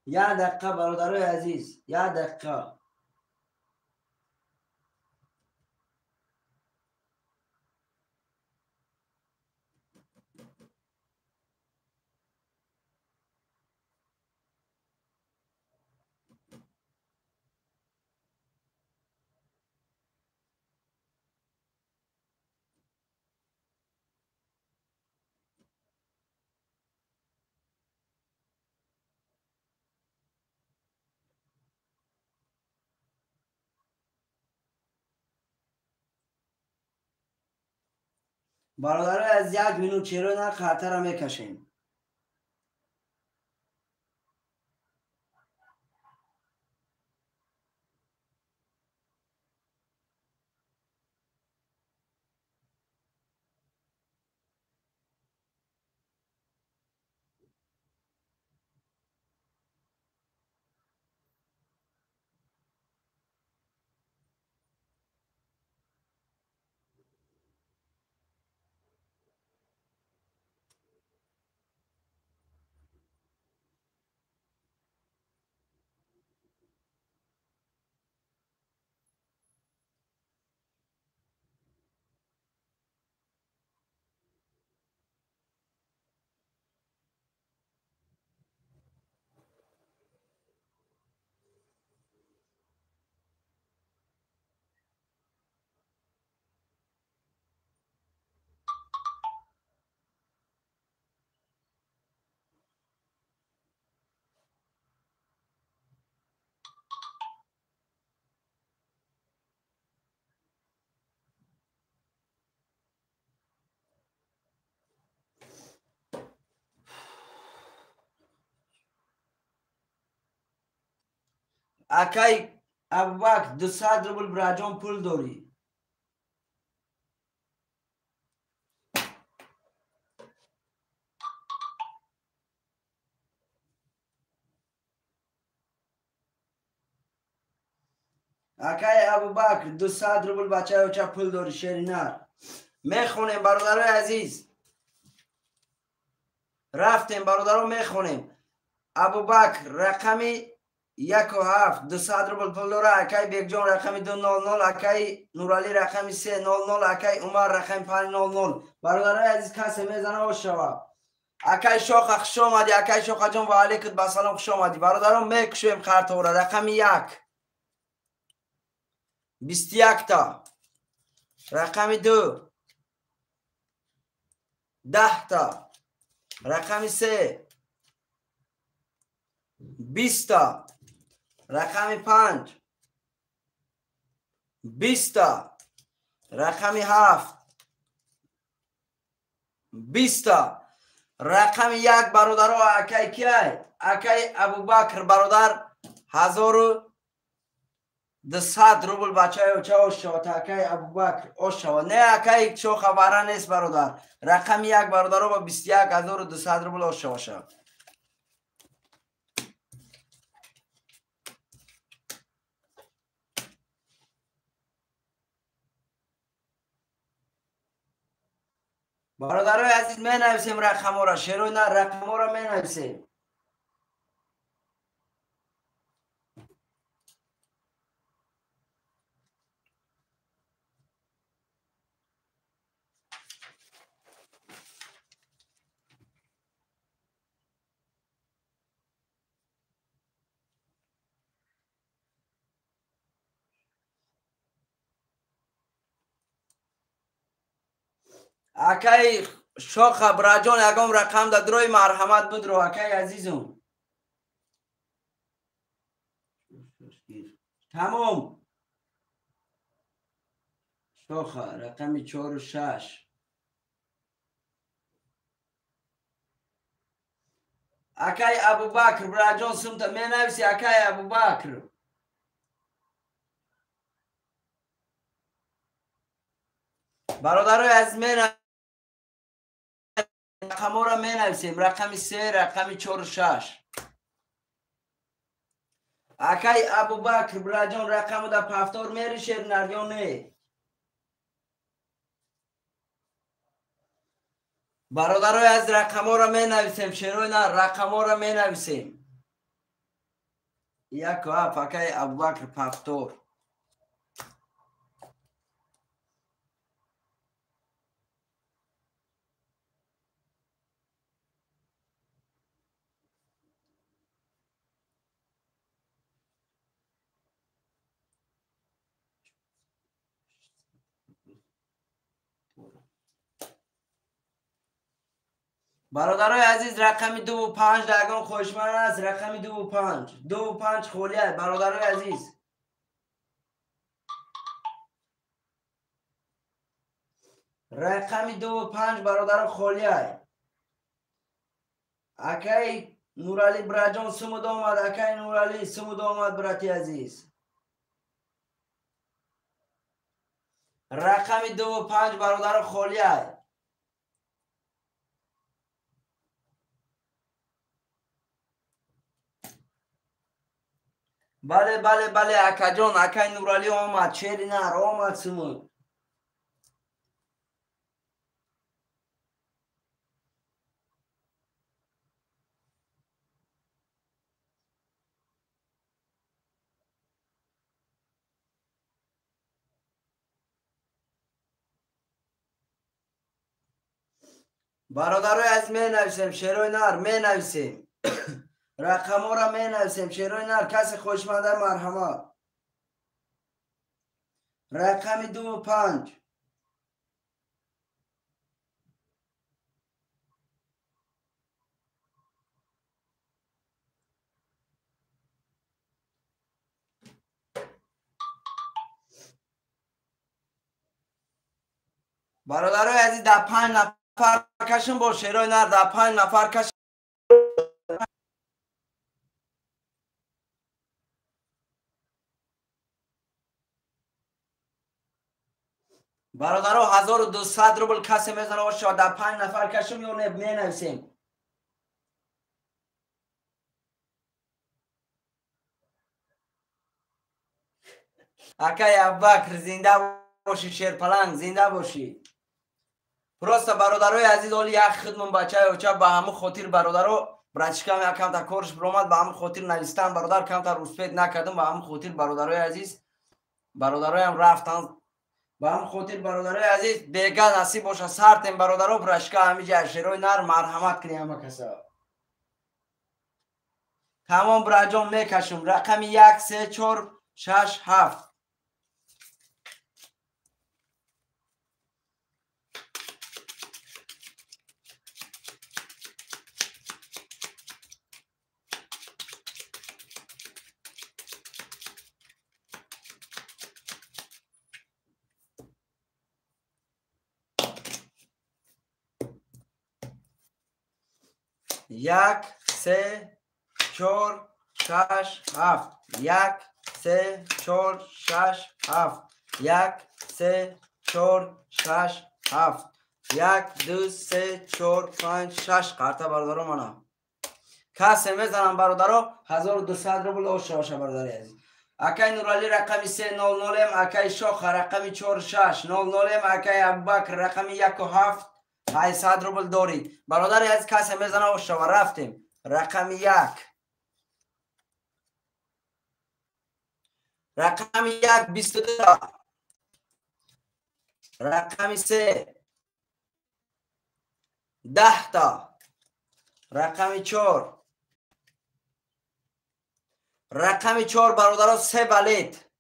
як дақиқа бародарои азиз, як дақиқа. Бародарои аз як минут черо на хатара мекашем. Акай Абубакр 200 рубл браҷон пул дорӣ. Акай Абубакр 200 рубл бачаёча пул дорӣ шеринар. Мехонем бародарои азиз. Рафтем бародаро мехонем. Абубакр рақами 1 7 200 рубл пул дора. Акай Бекҷон рақами 200, акай Нурали рақами 300, акай Умар рақами 500. Бародарои азиз касе мезана ош шава. Акай Шоха хуш омадӣ, акай Шохаҷон ва алейкум ба салом хуш омадӣ. Бародарон мекушоем қартора рақами 1 21 та, рақами 2 10 та, рақами 3 20 та, рақами 5 20 та, рақами 7 20 та. Рақами 1 бародаро акай киай? Акай Абубакр бародар 1200 рубл бачаи оча ош шавад. Акай Абубакр ош шавад. Не акай шоха вара нест бародар. Рақами 1 бародаро ба 21200 рубл ош шавад. Бародарои азиз менависем рақамҳоро, шерои на рақамҳоро менависем. Акай шоха браҷон ягон рақам да дрои марҳамат будро акай азизум. Тамом. Шоха рақами 4 6. Акай Абубакр браҷон сумта менависи акай Абубакр. Бародарои азиз рақамҳоро менависем. Рақами 3, рақами 4 6. Акай Абубакр браҷон рақаму да пафтор мери шернар ё не? Бародарои аз рақамҳоро менависем. Шерои на рақамҳоро менависем. 1 7 акай Абубакр пафтор. Бародарои азиз рақами 2 5 да ягон хоҳишманд аст. Рақами 2 5. 2 5 холӣ аст бародарои азиз. Рақами 2 5 бародаро холӣ аст. Акай Нурали браҷон сумуд омад. Акай Нурали сумуд омад брати азиз. Рақами 2 5 бародаро холӣ аст. Бале, бале, бале, акаҷон, акай Нурали омад, шери нар омад сумуд. Бародарои азиз менависем, шерои нар менависем. Рақамҳоро менависем. Шерои нар касе хоҳишманда марҳамат. Рақами 2 5. Бародарои азиз дар 5 нафар кашем бо шерои нар дар 5 нафар кашем. Бародаро 1200 рубл касе мезана оша дар 5 нафар кашем ё не менависем. Акай Абубакр зинда бошӣ, шерпаланг зинда бошӣ. Просто бародарои азиз оли як хидмон бачаи оча ба ҳамун хотир бародаро братишкам як камтар корш биромад ба ҳамун хотир навистан бародар камтар успет накардам ба ҳамун хотир бародарои азиз бародароям рафтан ба ҳамун хотир бародарои азиз бега насиб боша сартем бародаро братишка ҳамиҷа шерои нар марҳамат кунем ҳама каса. Тамом браҷон мекашум. Рақами 1 3 4 6 7. 1 3 4 6 7 1 3 4 6 7 1 3 4 6 7 1 2 3 4 5 6 қарта бародаро мана касе мезанам бародаро 1200 рубл оша бародари азиз. Акай Нурали рақами 300 М, акай Шоха рақами 4600 М, акай Абубакр рақами 17 800 рубл дорид. Бародари азиз, касе мезана ошава. Рафтем. Рақами 1, рақами 1 22, рақами 3 10 та, рақами 4, рақами 4 бародаро се валет,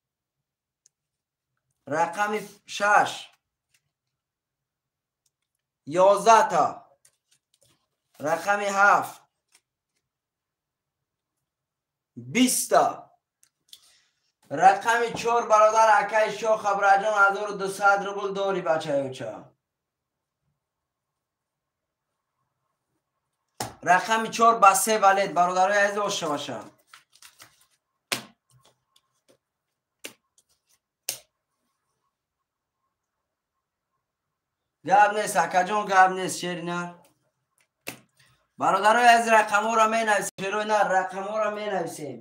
рақами 6 11 та, рақами 7 20 та, рақами 4 бародар акаи Шоҳ Хабраҷон 1200 рубл дори бачаёча. Рақами 4 ба се валет бародарои азиз ошаваша. Гап нест, акаҷон, гап нест, шери нар. Бародарои азиз, рақамҳоро менависем, шерои нар, рақамҳоро менависем.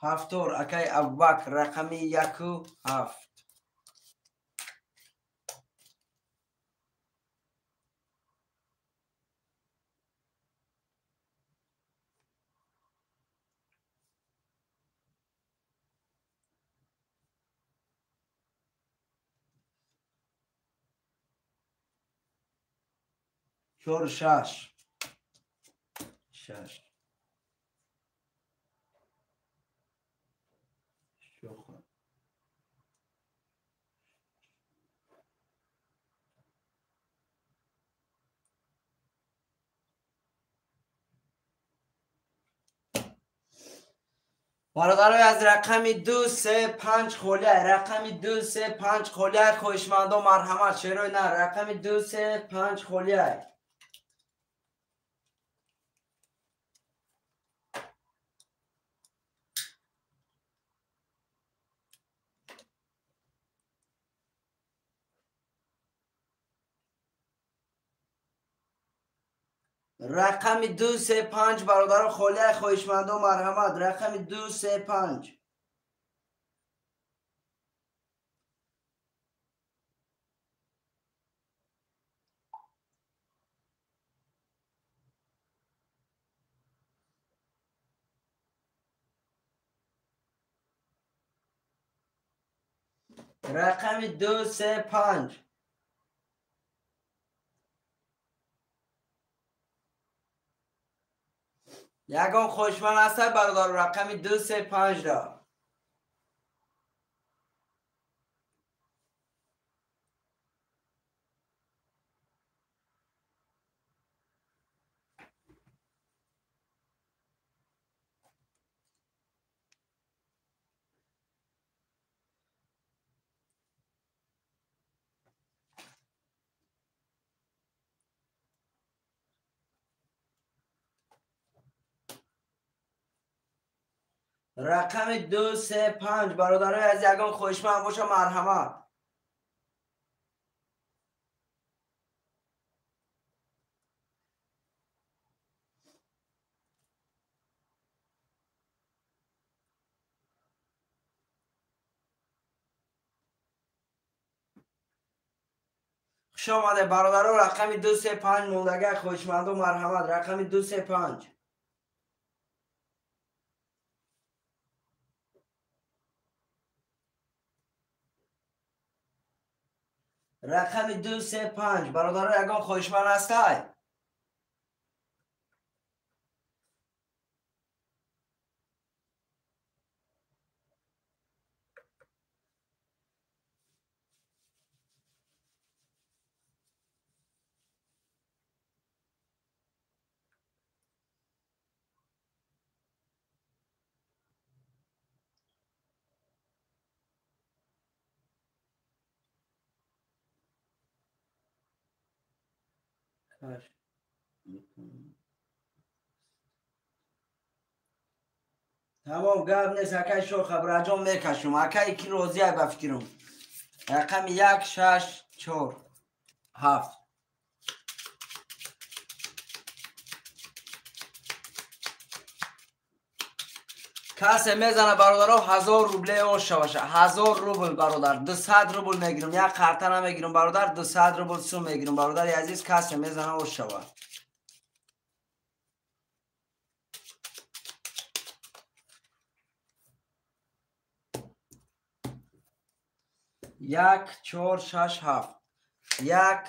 Ҳафтор акаи Абубакр рақами 1 7. 4 6 6. Шоха. Бародарои аз рақами 2 3 5 холия, рақами 2 3 5 холия, хоҳишмандо марҳамат, шерои нар, рақами 2 3 5 холия. Рақами 2 3 5 бародаро холия, хоҳишмандо марҳамат, рақами 2 3 5. Рақами 2 3 5. Ягон хоҳишманд ҳастад бародар рақами 2 3 5 ра? Рақами 2 3 5 бародарои аз ягон хоҳишманд боша, марҳамат. Хуш омаде бародаро, рақами 2 3 5 мондага, хоҳишмандо марҳамат, рақами 2 3 5. Рақами 2 3 5 бародаро, ягон хоҳишманд ҳастай? Каш. Тамом, гап нест, акай шоха, браҷон, мекашум. Акай ки розиай, ба фикрам. Рақами 1, 6, 4, 7. Касе мезана, бародаро, 1000 рубле ошаваша. 1000 рубл, бародар, 200 рубл мегирам, як қарта намегирам, бародар, 200 рубл сум мегирам, бародари азиз. Касе мезана, ошава. 1, 4, 6, 7, 1,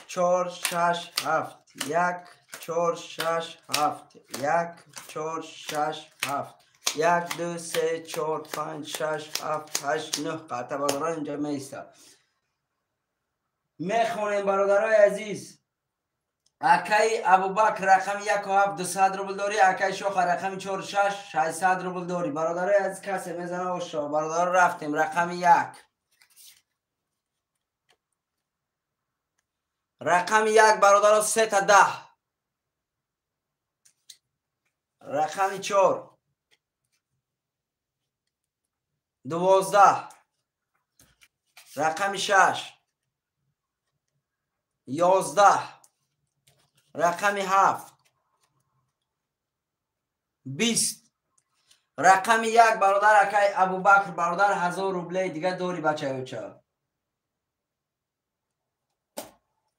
4, 6, 7, 1, 4, 6, 7, 1, 4, 6, 7, 1, 2, 3, 4, 5, 6, 7, 8, 9 қарта, бародарон, инҷа меиста. Мехонем, бародарои азиз. Акаи Абубакр, рақами 1 7, 200 рубл дорӣ. Акаи Шоха, рақами 4, 6, 600 рубл дорӣ. Бародарои азиз, касе мезана, ошо. Бародаро, рафтем. Рақами 1, рақами 1, бародаро, сета 10. Рақами 4, 12. Рақами 6, 11. Рақами 7, 20. Рақами 1, бародар, акай Абубакр, бародар, 1000 рубле дига дорӣ, бачаёча.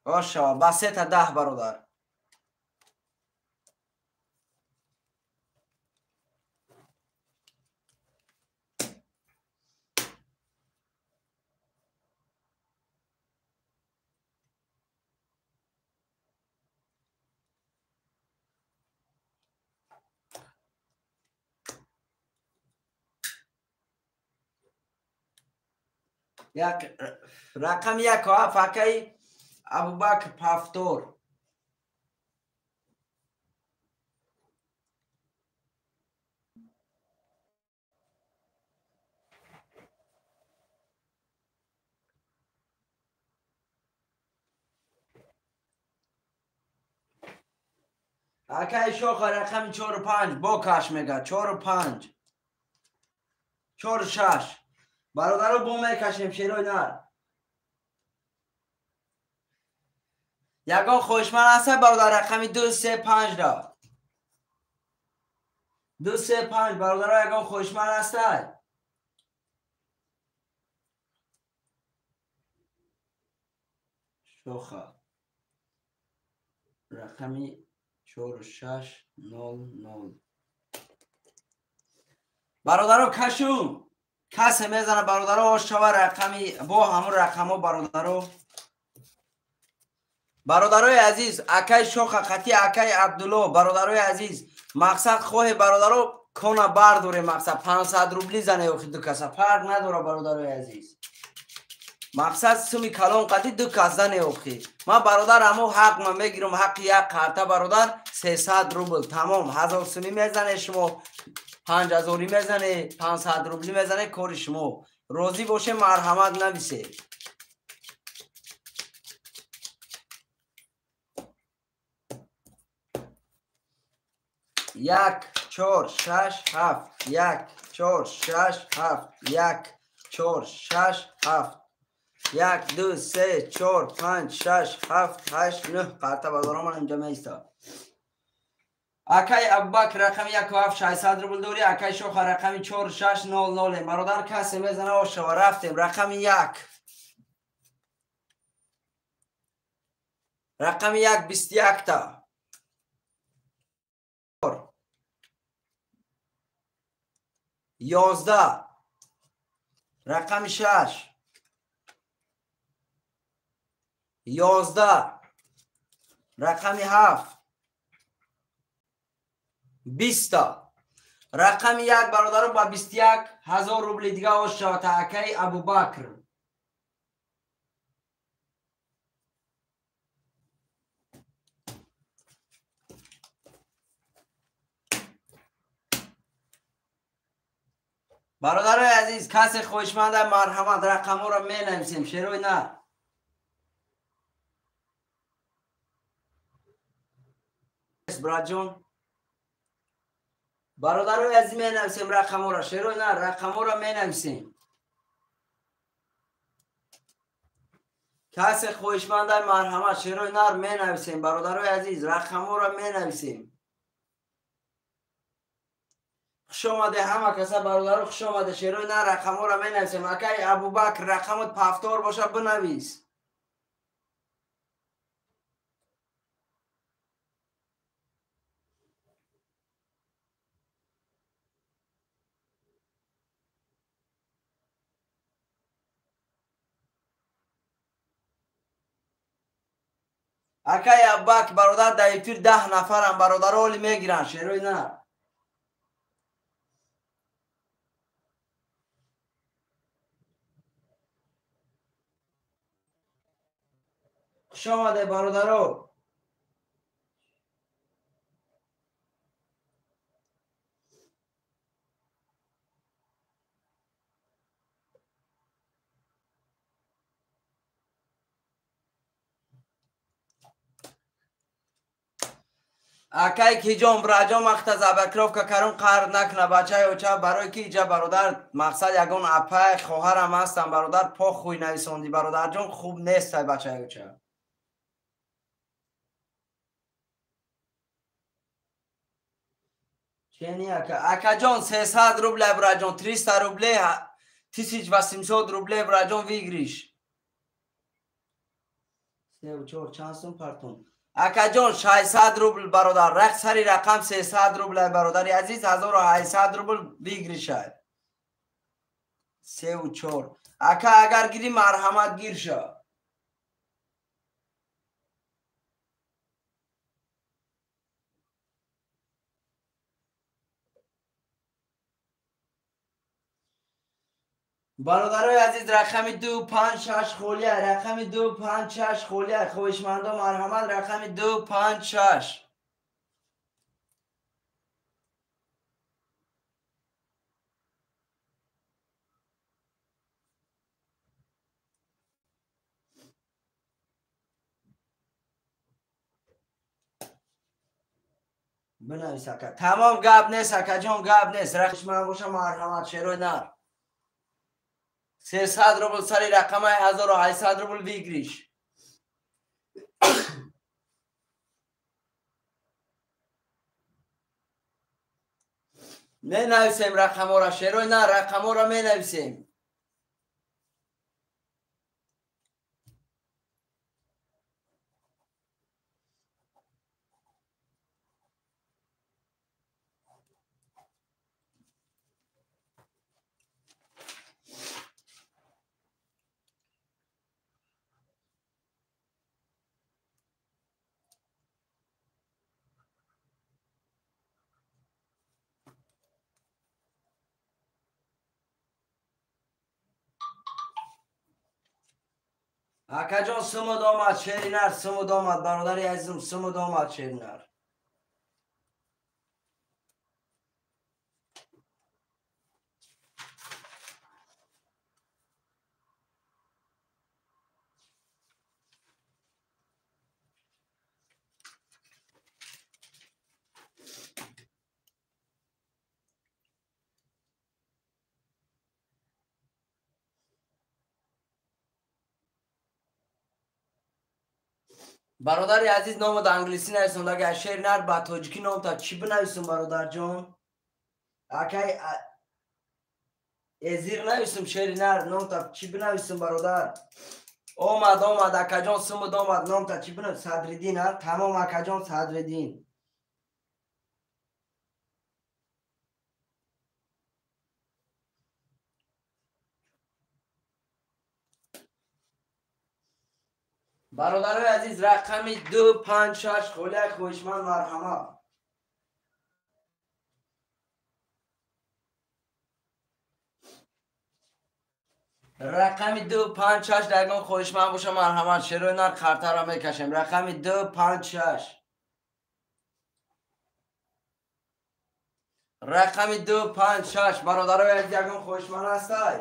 Ошава ба сета 10, бародар. Як, рақами 1, акаи Абубакр, пафтор. Акаи Шоха, рақами чору панҷ, бо каш мега, чору панҷ, чору шаш. Бародаро, бо мекашем, шерои нар. Ягон хоҳишманд ҳаста, бародар, рақами 2, 3, 5 ра? 2, 3, 5, бародаро, ягон хоҳишманд ҳаста? Шоха, рақами 4, 6, 0, 0. Бародаро, кашум. Касе мезана, бародаро, ошава. Рақами бо ҳамун рақамҳо, бародаро. Бародарои азиз, акаи Шоха қати акаи Абдулло, бародарои азиз, мақсад хоҳе, бародаро, кона бардоре, мақсад 500 рубли зане, охи ду каса фарқ надора, бародарои азиз. Мақсад суми калон қати ду кас зане, охи. Ман, бародар, ҳамо ҳақ ма мегирам, ҳаққи як қарта, бародар, 300 рубл, тамом. 1000 суми мезане шумо, 5000-ӣ мезане, 500 рубли мезане, кори шумо. Розӣ боше, марҳамат, нависе. 1, 4, 6, 7, 1, 4, 6, 7, 1, 4, 6, 7, 1, 2, 3, 4, 5, 6, 7, 8, 9 қарта, бародаро, ман инҷа меиста. Акаи Абубакр, рақами 1 7, 600 рубл дорӣ. Акаи Шоха, рақами 4, 6, 0, 0. Бародар, касе мезана, ошава. Рафтем. Рақами 1, рақами 1, 21-та. 11. Рақами 6, 11. Рақами 7, 20-та. Рақами 1, бародаро, ба 21 000 рубли дига ошавата, акаи Абубакр. Бародарои азиз, касе хоҳишманда, марҳамат, рақамҳоро менависем, шерои нар. Братҷон. Бародарои азиз, менависем рақамҳоро, шерои нар, рақамҳоро менависем. Касе хоҳишмандай, марҳамат, шерои нар, менависем. Бародарои азиз, рақамҳоро менависем. Хуш омаде ҳама каса, бародаро, хуш омаде. Шерои нар, рақамҳоро менависем. Акай Абубакр, рақамот пафтор боша, бинавис. Акай Абубакр, бародар, дар эфир 10 нафарам, бародаро, оли мегиранд, шерои нар. Хуш омаде, бародаро. Акай киҷон, браҷон, вақта забакровка карон қаҳр накуна, бачаи оча, барои ки иҷа, бародар, мақсад ягон апай хоҳарам ҳастам, бародар, похуй нависонди, бародарҷон, хуб нестай, бачаи оча. Чени ака? Акаҷон, 300 рублей, браҷон, 300 рублей, 1800 рублей, браҷон, выигрыш. Севу чор чанд сум партон? Акаҷон, 600 рубл, бародар, рақс сари рақам 300 рублей, бародари азиз, 1800 рубл выигрыш ай. Севу чор. Ака, агар гири, марҳамат, гир ша. Бародарои азиз, рақами 2 5 6 холия, рақами 2 5 6 холия, хоҳишмандо, марҳамат, рақами 2 5 6. Бинавис, ака. Тамом, гап нест, акаҷон, гап нест. Рақишманд боша, марҳамат, шерои нар. 300 рубл сари рақамаи, 1800 рубл выигрыш. Менависем рақамҳоро, шерои нар, рақамҳоро менависем. Акаҷон, сумуд омад, шеринар, сумуд омад, бародари азизм, сумуд омад, шеринар. Бародари азиз, номо да англисӣ нависонд, агар шер нар, ба тоҷикӣ ном та чӣ бинависум, бародарҷон? Акай эзир нависум, шери нар, ном та чӣ бинависум, бародар? Омад, омад, акаҷон, сумуд омад, ном та чӣ бинависум? Садриддин, а? Тамом, акаҷон, Садриддин. Бародарои азиз, рақами 2 5 6 холияи, хоҳишманд, марҳамат. Рақами 2 5 6, ягон хоҳишманд боша, марҳамат, шерои нар, қартаро мекашем. Рақами 2 5 6. Рақами 2 5 6, бародарои азиз, ягон хоҳишманд ҳастай?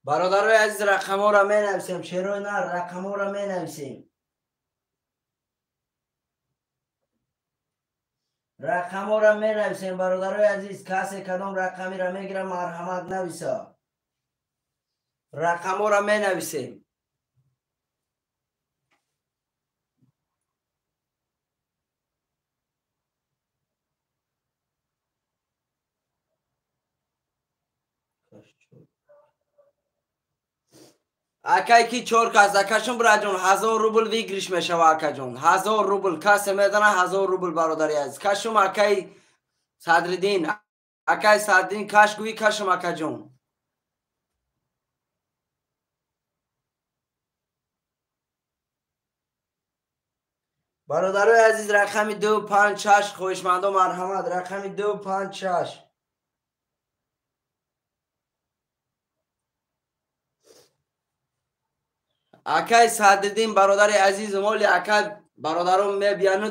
Бародарои азиз, рақамҳоро менависем. Шерои нар, рақамҳоро менависем. Рақамҳоро менависем, бародарои азиз. Касе кадом рақамиро мегира, марҳамат нависа. Рақамҳоро менависем. Акай ки чор кас акашон бираҷон 1000 рубл выигрыш мешава акаҷон. 1000 рубл касе медана 1000 рубл бародари азиз. Кашум акай Садриддин, акай Садриддин каш гӯй кашум акаҷон. Бародарои азиз, рақами 2 5 6 хоҳишмандо марҳамат. Рақами 2 5 6. Акай Садриддин бародари азиз, моли ака бародарон мебияну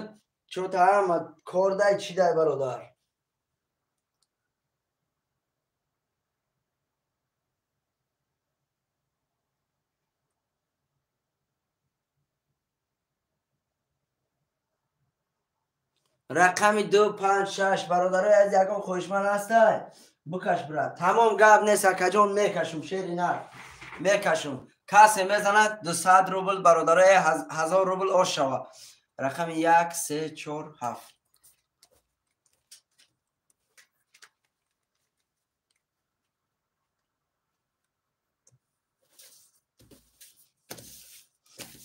чота ҳама кордай чӣ дай бародар. Рақами 2 5 6 бародарои азиз, ягон хоҳишманд ҳастай? Бикаш брат. Тамом гап нест акаҷон, мекашум шери нар. Мекашум. Касе мезанад 200 рубл бародарои 1000 рубл ош шава. Рақами 1 3 4 7.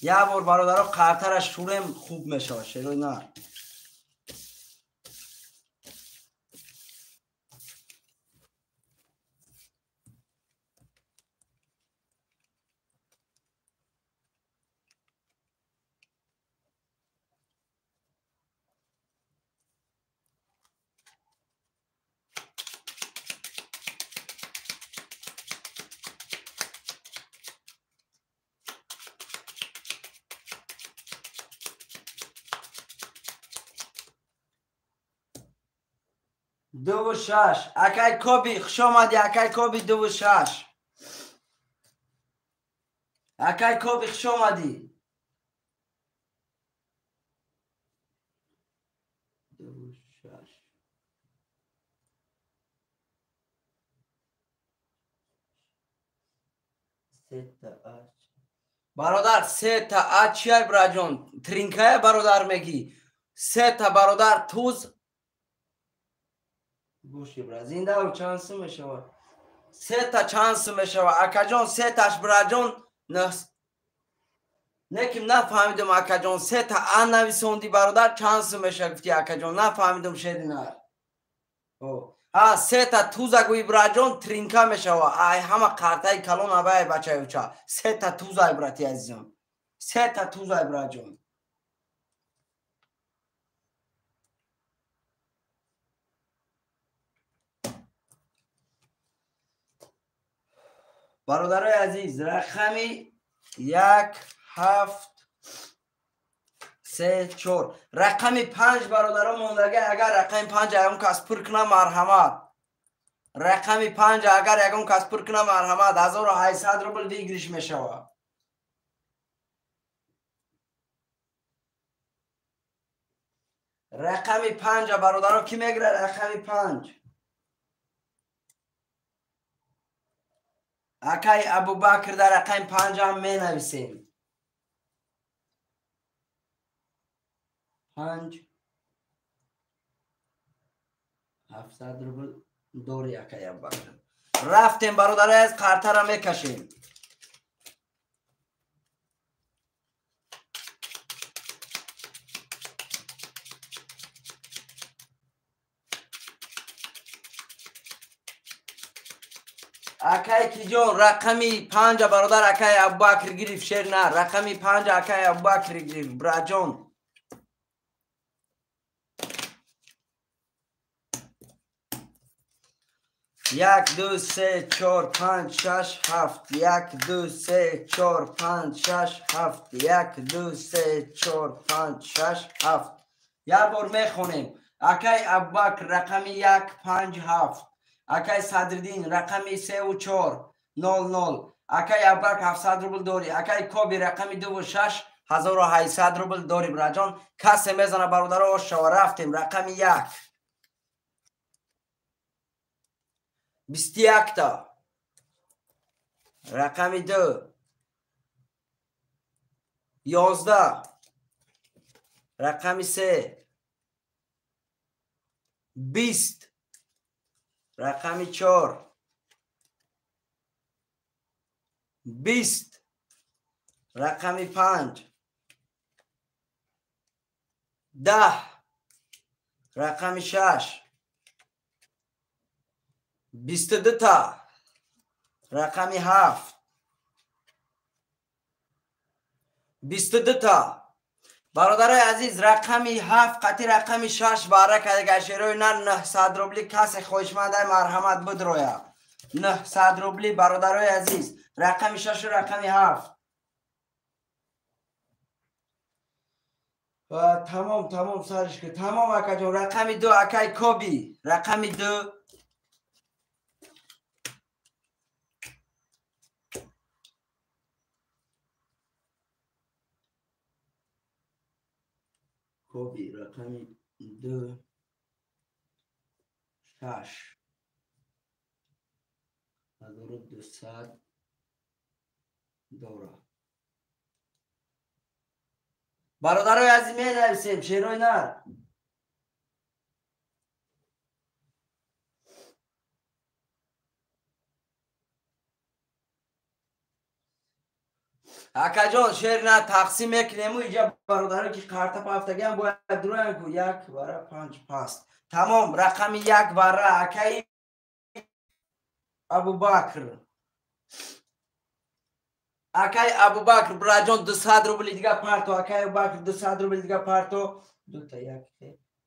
Як бор бародаро қартара шурем хуб мешава шерои нар. Ду шаш. Акай Коби, хуш омадӣ, акай Коби 2 6. Акай Коби, хуш омадӣ. 2 6. Сета ач. Бародар, сета ач чиай браҷон? Тринкая бародар мегӣ. Сета бародар туз гӯши бра. Зиндау чанд сум мешавад? Сета чанд сум мешавад? Акаҷон, сеташ браҷон неким нафаҳмидум акаҷон. Сета а нависонди бародар чанд сум мешавад гуфти акаҷон. Нафаҳмидум шеринар. А сета туза гӯи браҷон тринка мешавад. Ай ҳама қартаи калон абай бачаюча. Сета тузай брати азизон. Сета тузай браҷон. Бародарои азиз, рақами 1 7 3 4. Рақами 5 бародаро мондага. Агар рақами 5 ягон кас пур кунам марҳамат. Рақами 5 агар ягон кас пур кунам марҳамат. 1800 рубл выигрыш мешавад. Рақами 5 бародаро ки мегирад? Рақами 5. Акай Абубакр дар рақами 5 ҳам менависем. 5 700 рубл дори акай Абубакр. Рафтем бародари аз қартара мекашем. Акай киҷон, рақами 5 бародар акай Абубакр гирифт шер на. Рақами 5 акай Абубакр гирифт браҷон. 1 2 3 4 5 6 7. 1 2 3 4 5 6 7. 1 2 3 4 5 6 7. Як бор мехонем. Акай Абубакр рақами 1 5 7. Акай Садриддин рақами 3 4 0 0. Акай Абубакр 700 рубл дорӣ. Акай Коби рақами 2 6 1800 рубл дорӣ браҷон. Касе мезана бародаро ошава рафтем рақами 1. 21 та. Рақами 2. 11. Рақами 3. 20. Рақами 4. 20. Рақами 5. 10. Рақами 6. 22 та. Рақами 7. 22 та. Бародарои азиз рақами 7 қати рақами 6 бара кардага шерои на 900 рубли касе хоҳишмандай марҳамат бидроя. 900 рубли бародарои азиз рақами 6 ва рақами 7. Тамом тамом сариш ки тамом акаҷон рақами 2 акай Коби рақами 2. Коби рақами 2 6 1200 дора. Бародарои азиз менависем шерои нар. Акаҷон шер на тақсим мекунему иҷа бародаро ки қарта пафтагиам бояд дуроян ку 1 бара 5 паст. Тамом рақами 1 бара акаи Абубакр. Акай Абубакр браҷон 200 рубли дига парто. Акай Абубакр 200 рубли дига парто. Дута як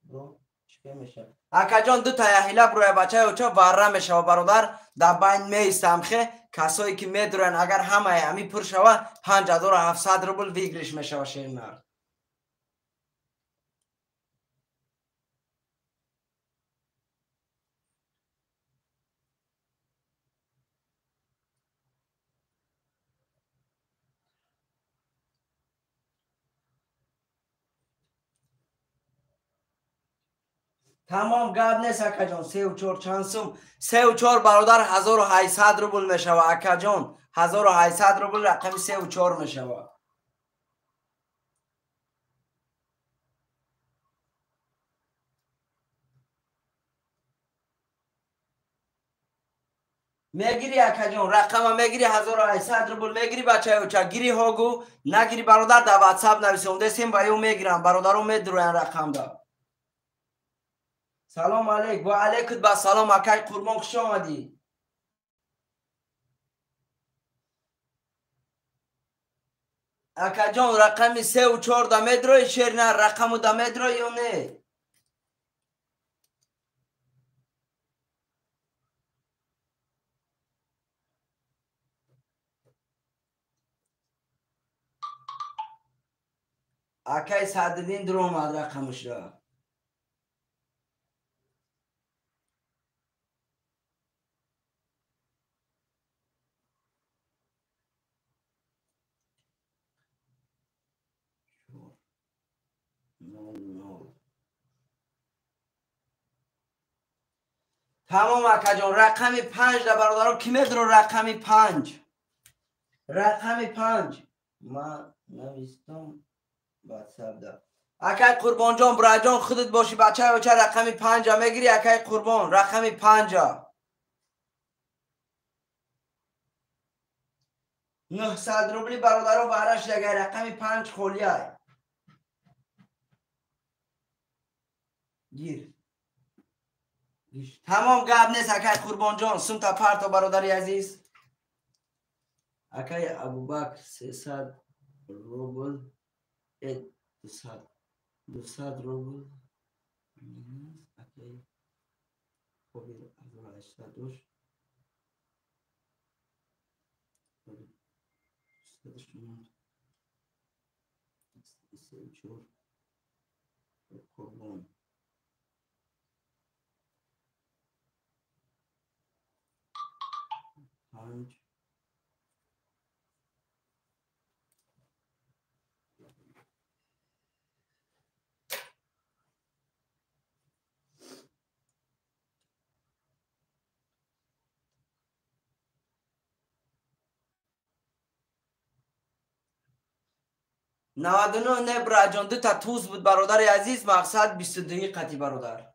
бро чӣ мешавад? Акаҷон дута яҳила броя бачаи оча варра мешава бародар. Дар байн меистам хе касое ки медуранд агар ҳамаи ҳами пур шава 5700 рубл выигрыш мешава шернар. Тамом гап нест акаҷон 3 4 чанд сум 3 4 бародар 1800 рубл мешава акаҷон 1800 рубл рақами 3 4 мешава. Мегири акаҷон рақама мегири 1800 рубл мегири бачаи оча гири ҳогу нагири бародар дар WhatsApp нависем десем ва ё мегирам бародаро медуроян рақамда. Салом алейк ва алейкум ба салом акай Қурбон хуш омадӣ. Акаҷон рақами 3 4 да медрои шер на рақаму да медрои ё не? Акай Садриддин дуромад рақамушро. Тамом акаҷон рақами 5 да бародаро ки медро рақами 5. Рақами 5 ман навистам WhatsApp да. Акай Қурбонҷон браҷон худат боши бачаи оча рақами 5 мегири акай Қурбон рақами 5. 900 рубли бародаро бараш ягай рақами 5 холиай. Гир. Тамом гап нест акай Қурбонҷон сумта парто бародари азиз. Акай Абубакр 300 рубл 200 рубл акай Хобир 1800 дош 4 Қурбон 5 99 не браҷон, дута туз буд бародари азиз, мақсад 22 қати бародар.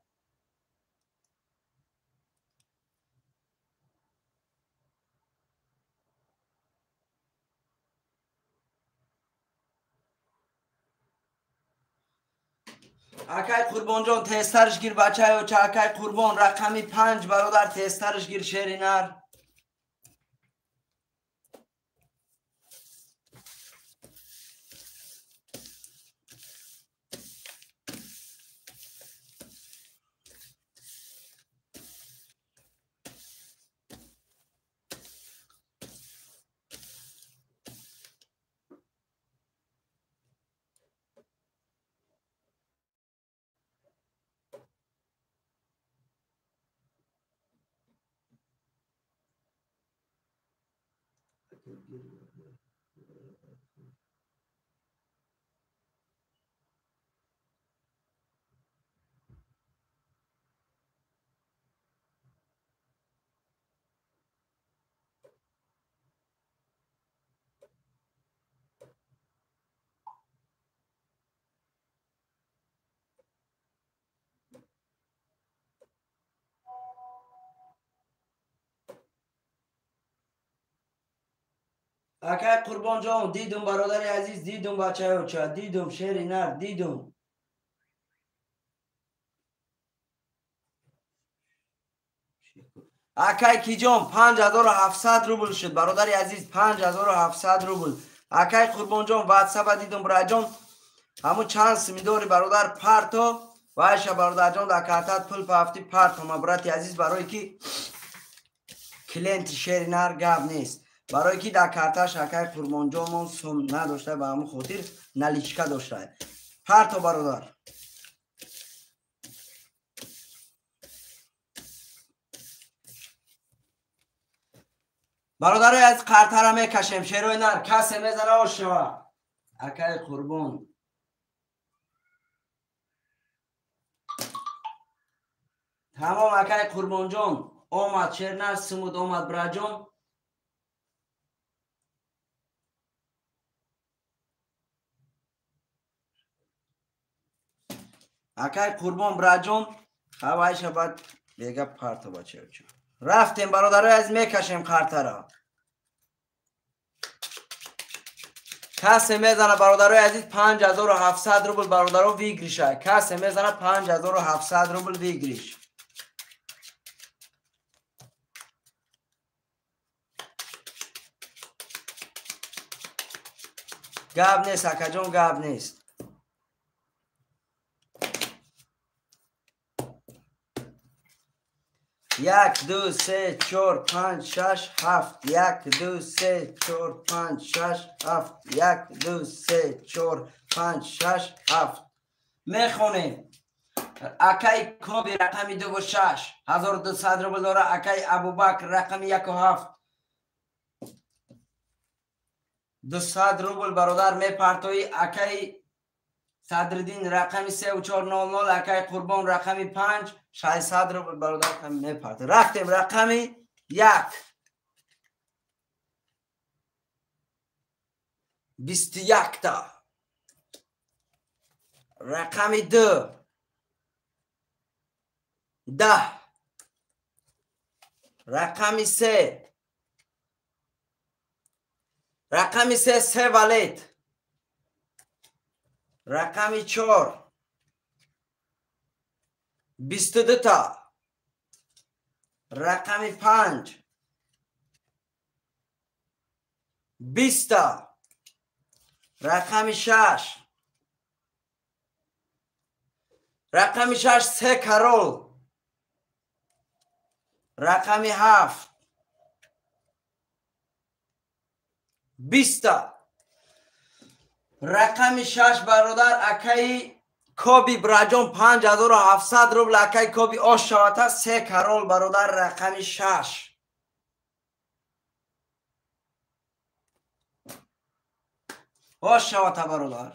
Акай Қурбонҷон тезтарш гир бачаёча, акай Қурбон рақами 5 бародар тезтарш гир шери нар. Акай Қурбонҷон дидум бародари азиз, дидум бачаёча, дидум шери нар, дидум. Акай Киҷон 5700 рубл шуд бародари азиз, 5700 рубл. Акай Қурбонҷон ватсапа дидум браҷон, ҳамун чанд симидори бародар парто вайша бародарҷон дар картат пул пафти парто ма брати азиз, барое ки клиенти шери нар гап нест. Барое ки дар карташ акай Қурбонҷонмон сум надошта, ба ҳамун хотир наличка дошта. Парто бародар. Бародарои аз қартара мекашем, шерои нар касе мезана ошава. Акай Қурбон тамом, акай Қурбонҷон омад, шер нар сумуд омад браҷон. Акай Қурбон браҷон ҳавайша бад бега парто бачаёча. Рафтем бародарои аз мекашем қартара. Касе мезана бародарои азиз 5700 рубл бародаро выигрыша. Касе мезана 5700 рубл выигрыш. Гап нест акаҷон, гап нест. Як, ду, се, чор, панҷ, шаш, ҳафт. Як, ду, се, чор, панҷ, шаш, ҳафт. Як, ду, се, чор, панҷ, шаш, ҳафт. Мехонем. Акай Коби рақами 2 6 1200 рубл дора. Акай Абубакр рақами 1 7 200 рубл бародар мепартоӣ. Акай Садриддин рақами 3 4 0 0. Акай Қурбон рақами 5 600 рубл бародар мепарт. Рафтем рақами 1 21 та. Рақами 2 10. Рақами 3 рақами 3 се валет. Рақами 4 22 та. Рақами 5 20 та. Рақами 6 рақами 6 се карол. Рақами 7 20 та. Рақами 6 бародар акаи Коби браҷон 5700 рубл. Акаи Коби ош шавата се карол бародар рақами 6. Ош шавата бародар.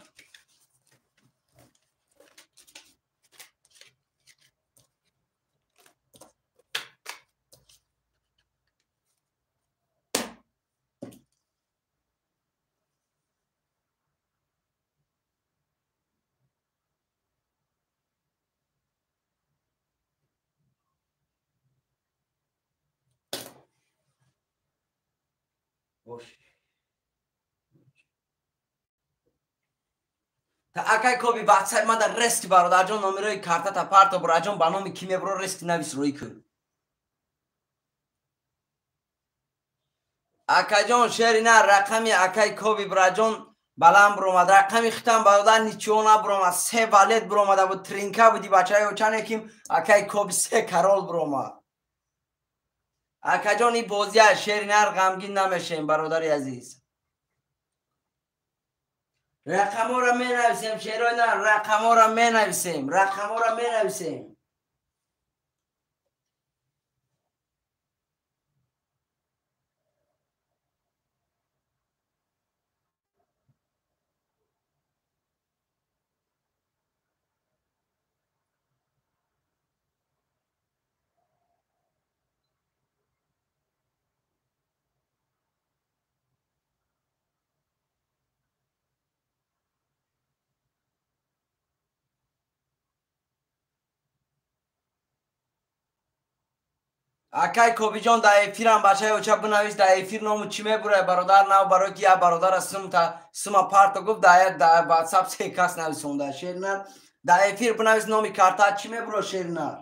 Бош. Та акай коби ватсап мада рести бародарҷон номерои картата парто бораҷон ба номи ки мебро рести навис рӯй кун. Акаҷон шери на рақами акай коби бораҷон баланд биромад. Рақами хитам бародар ничего набиромад. Се валет биромада буд, тринка буди бачаи очане ким акай коби се карол биромад. Акаҷон и бозия шери нар ғамгин намешем бародари азиз. Рақамҳоро менависем шерои нар, рақамҳоро менависем, рақамҳоро менависем. Акай Кобиҷон дар эфирам бачаи оча бинавис, дар эфир ному чӣ мебурай бародар нав барои ки як бародара сумта сума парто гуфт дар ватсап се кас нависонда шернар. Дар эфир бинавис номи карта чӣ мебуро шернар.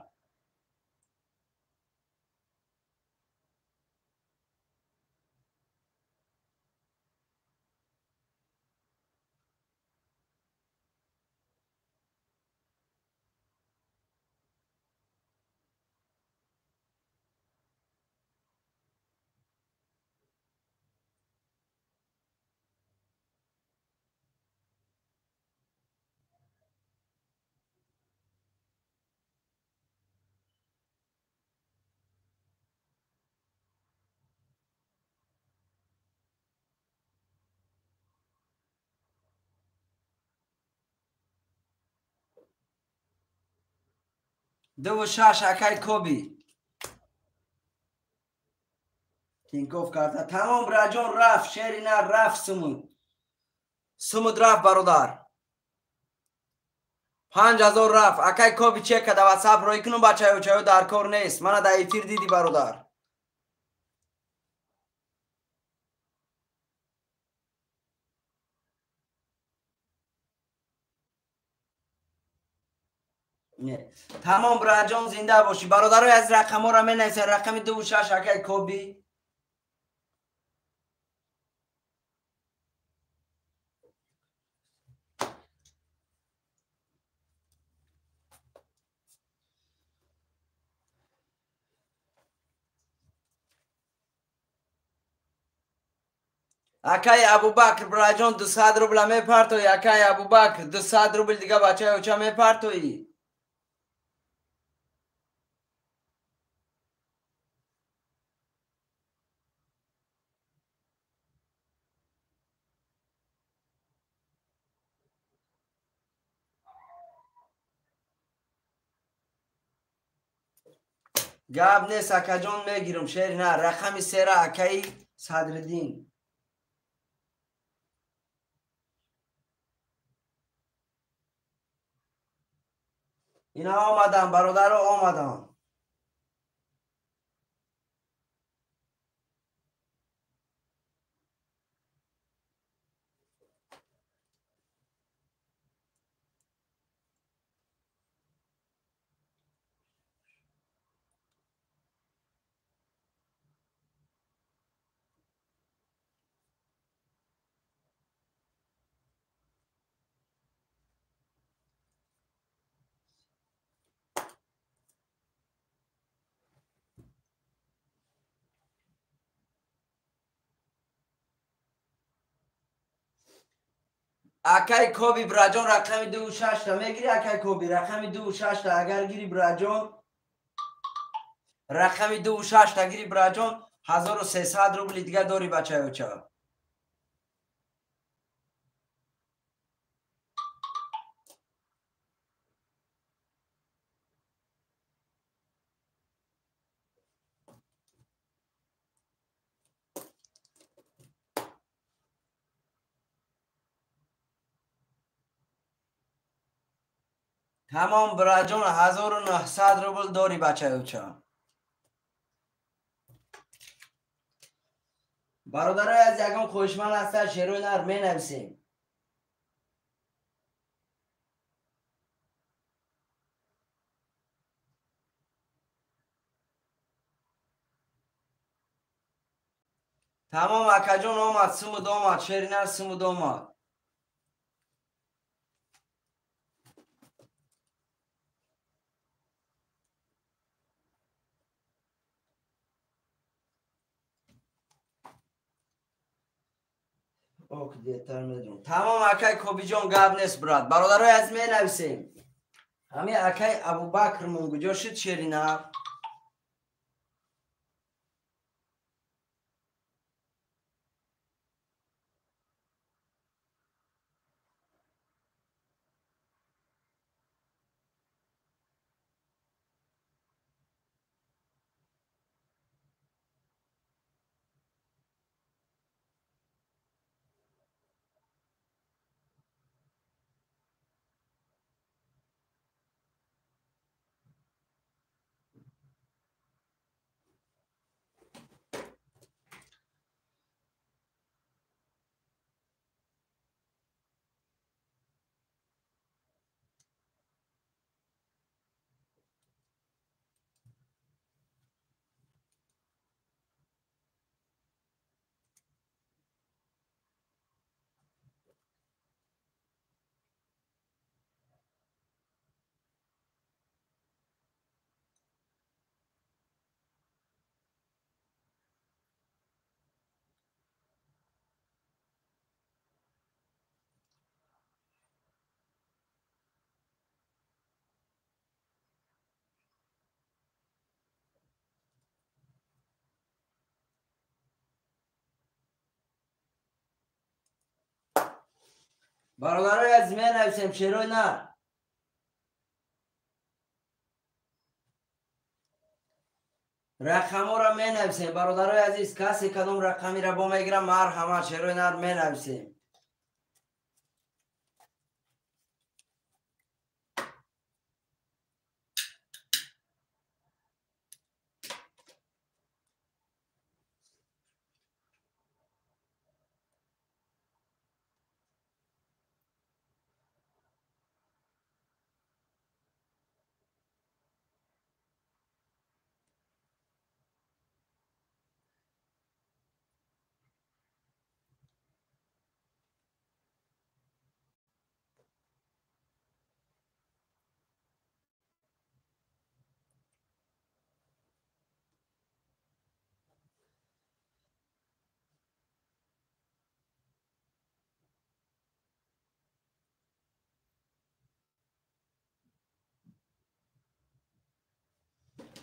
Дуву шаш акай коби. Тинков карта. Тамом браҷон рафт, шери на рафт сумуд. Сумуд рафт бародар. 5000 рафт. Акай коби чека да ватсап рой кунум бачаё чаё дар кор нест. Мана дар эфир диди бародар. Тамом браҷон зинда бошӣ. Бародарои аз рақамҳоро менависед. Рақами 26 акай коби. Акай Абубакр браҷон 200 рубла мепартоӣ. Акай Абубакр 200 рубл дига бачаи оча мепартоӣ. Гап нест акаҷон мегирам шери на рақами сера акаи Садриддин. Ина омадам бародаро омадам. Акай коби браҷон рақами 26 та мегири. Акай коби рақами 26 та агар гири браҷон рақами 26 та гири браҷон 1300 рубли дига дори бачаи оча. Тамом браҷон 1900 рубл дори бачаи оча. Бародарои аз ягон хоҳишманд ҳастад, шерои нар менависем. Тамом акаҷон омад, сумуд омад, шери нар сумуд омад. Ок, детар медонам. Тамом акай Кобиҷон, гап нест, брат. Бародарои аз менависем. Ҳами акай Абубакр мон куҷо шуд шери нар? Бародарои азиз менависем шерои нар. Рақамҳоро менависем бародарои азиз, касе кадом рақамиро бо мегирам, марҳамат, шерои нар менависем.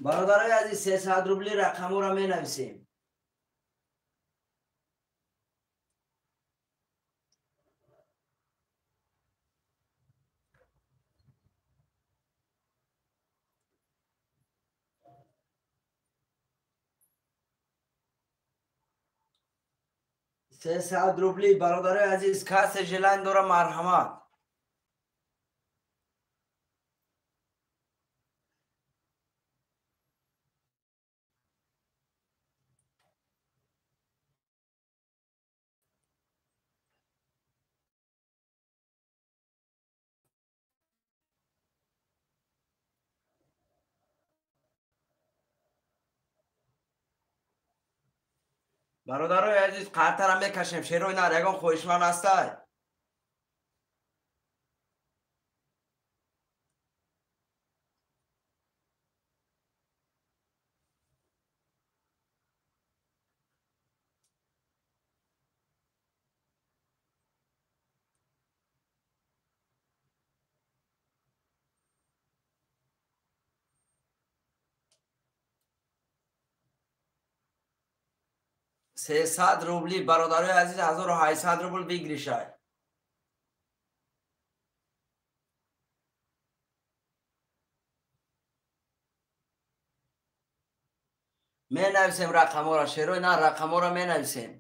Бародарои азиз, 300 рубли рақамҳоро менависем. 300 рубли бародарои азиз, касе желание дора, марҳамат. Бародарои азиз, қартара мекашем, шерои нар, ягон хоҳишманд ҳастай? 300 рубли бародарои азиз, 1800 рубл бигиришай. Менависем рақамҳоро, шерои на, рақамҳоро менависем.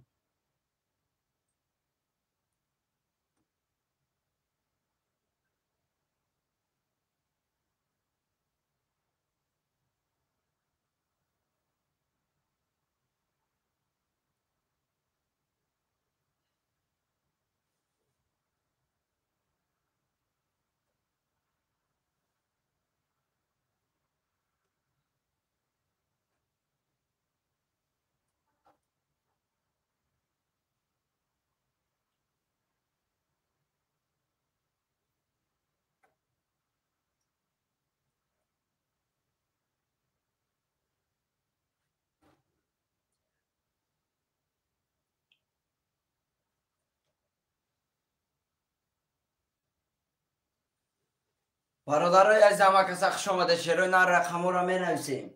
Бародарои азиз, ҳама каса хуш омада. Шерои нар рақамҳоро менависем.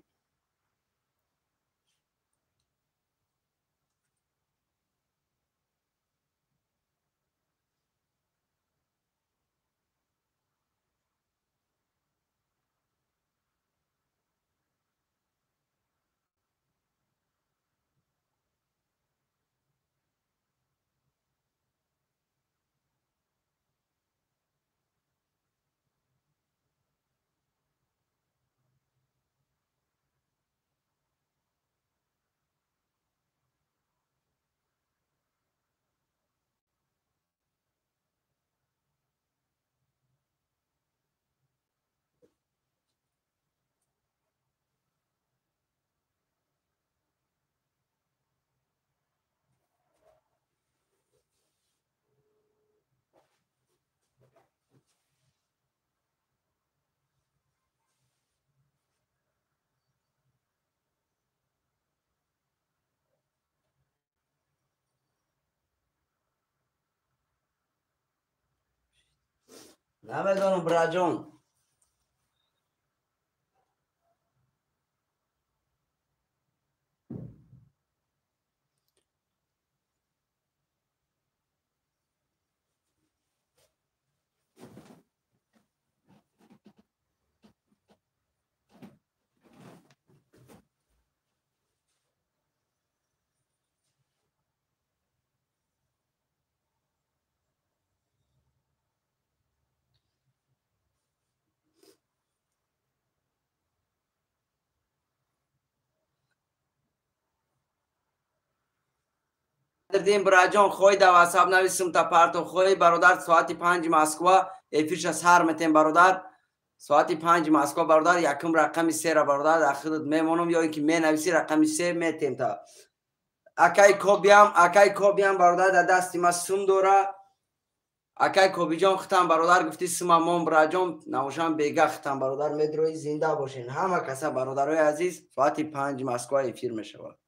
Намедонам, браҷон. Дин браҷон, хоҳӣ дар ватсап нависум та парто, хоҳӣ бародар, соати 5 Москва эфирша сар метем бародар. Соати 5 Москва бародар, якум рақами 3-ра бародар дар худат мемонам, ё ин ки менависӣ рақами 3 метем та. Акай Кобиам бародар дар дасти ма сум дора. Акай Кобиҷон хитам бародар гуфти сума мон браҷон, навошам бега хитам бародар медрои, зинда бошен. Ҳама каса бародарои азиз, соати 5 Москва эфир мешавад.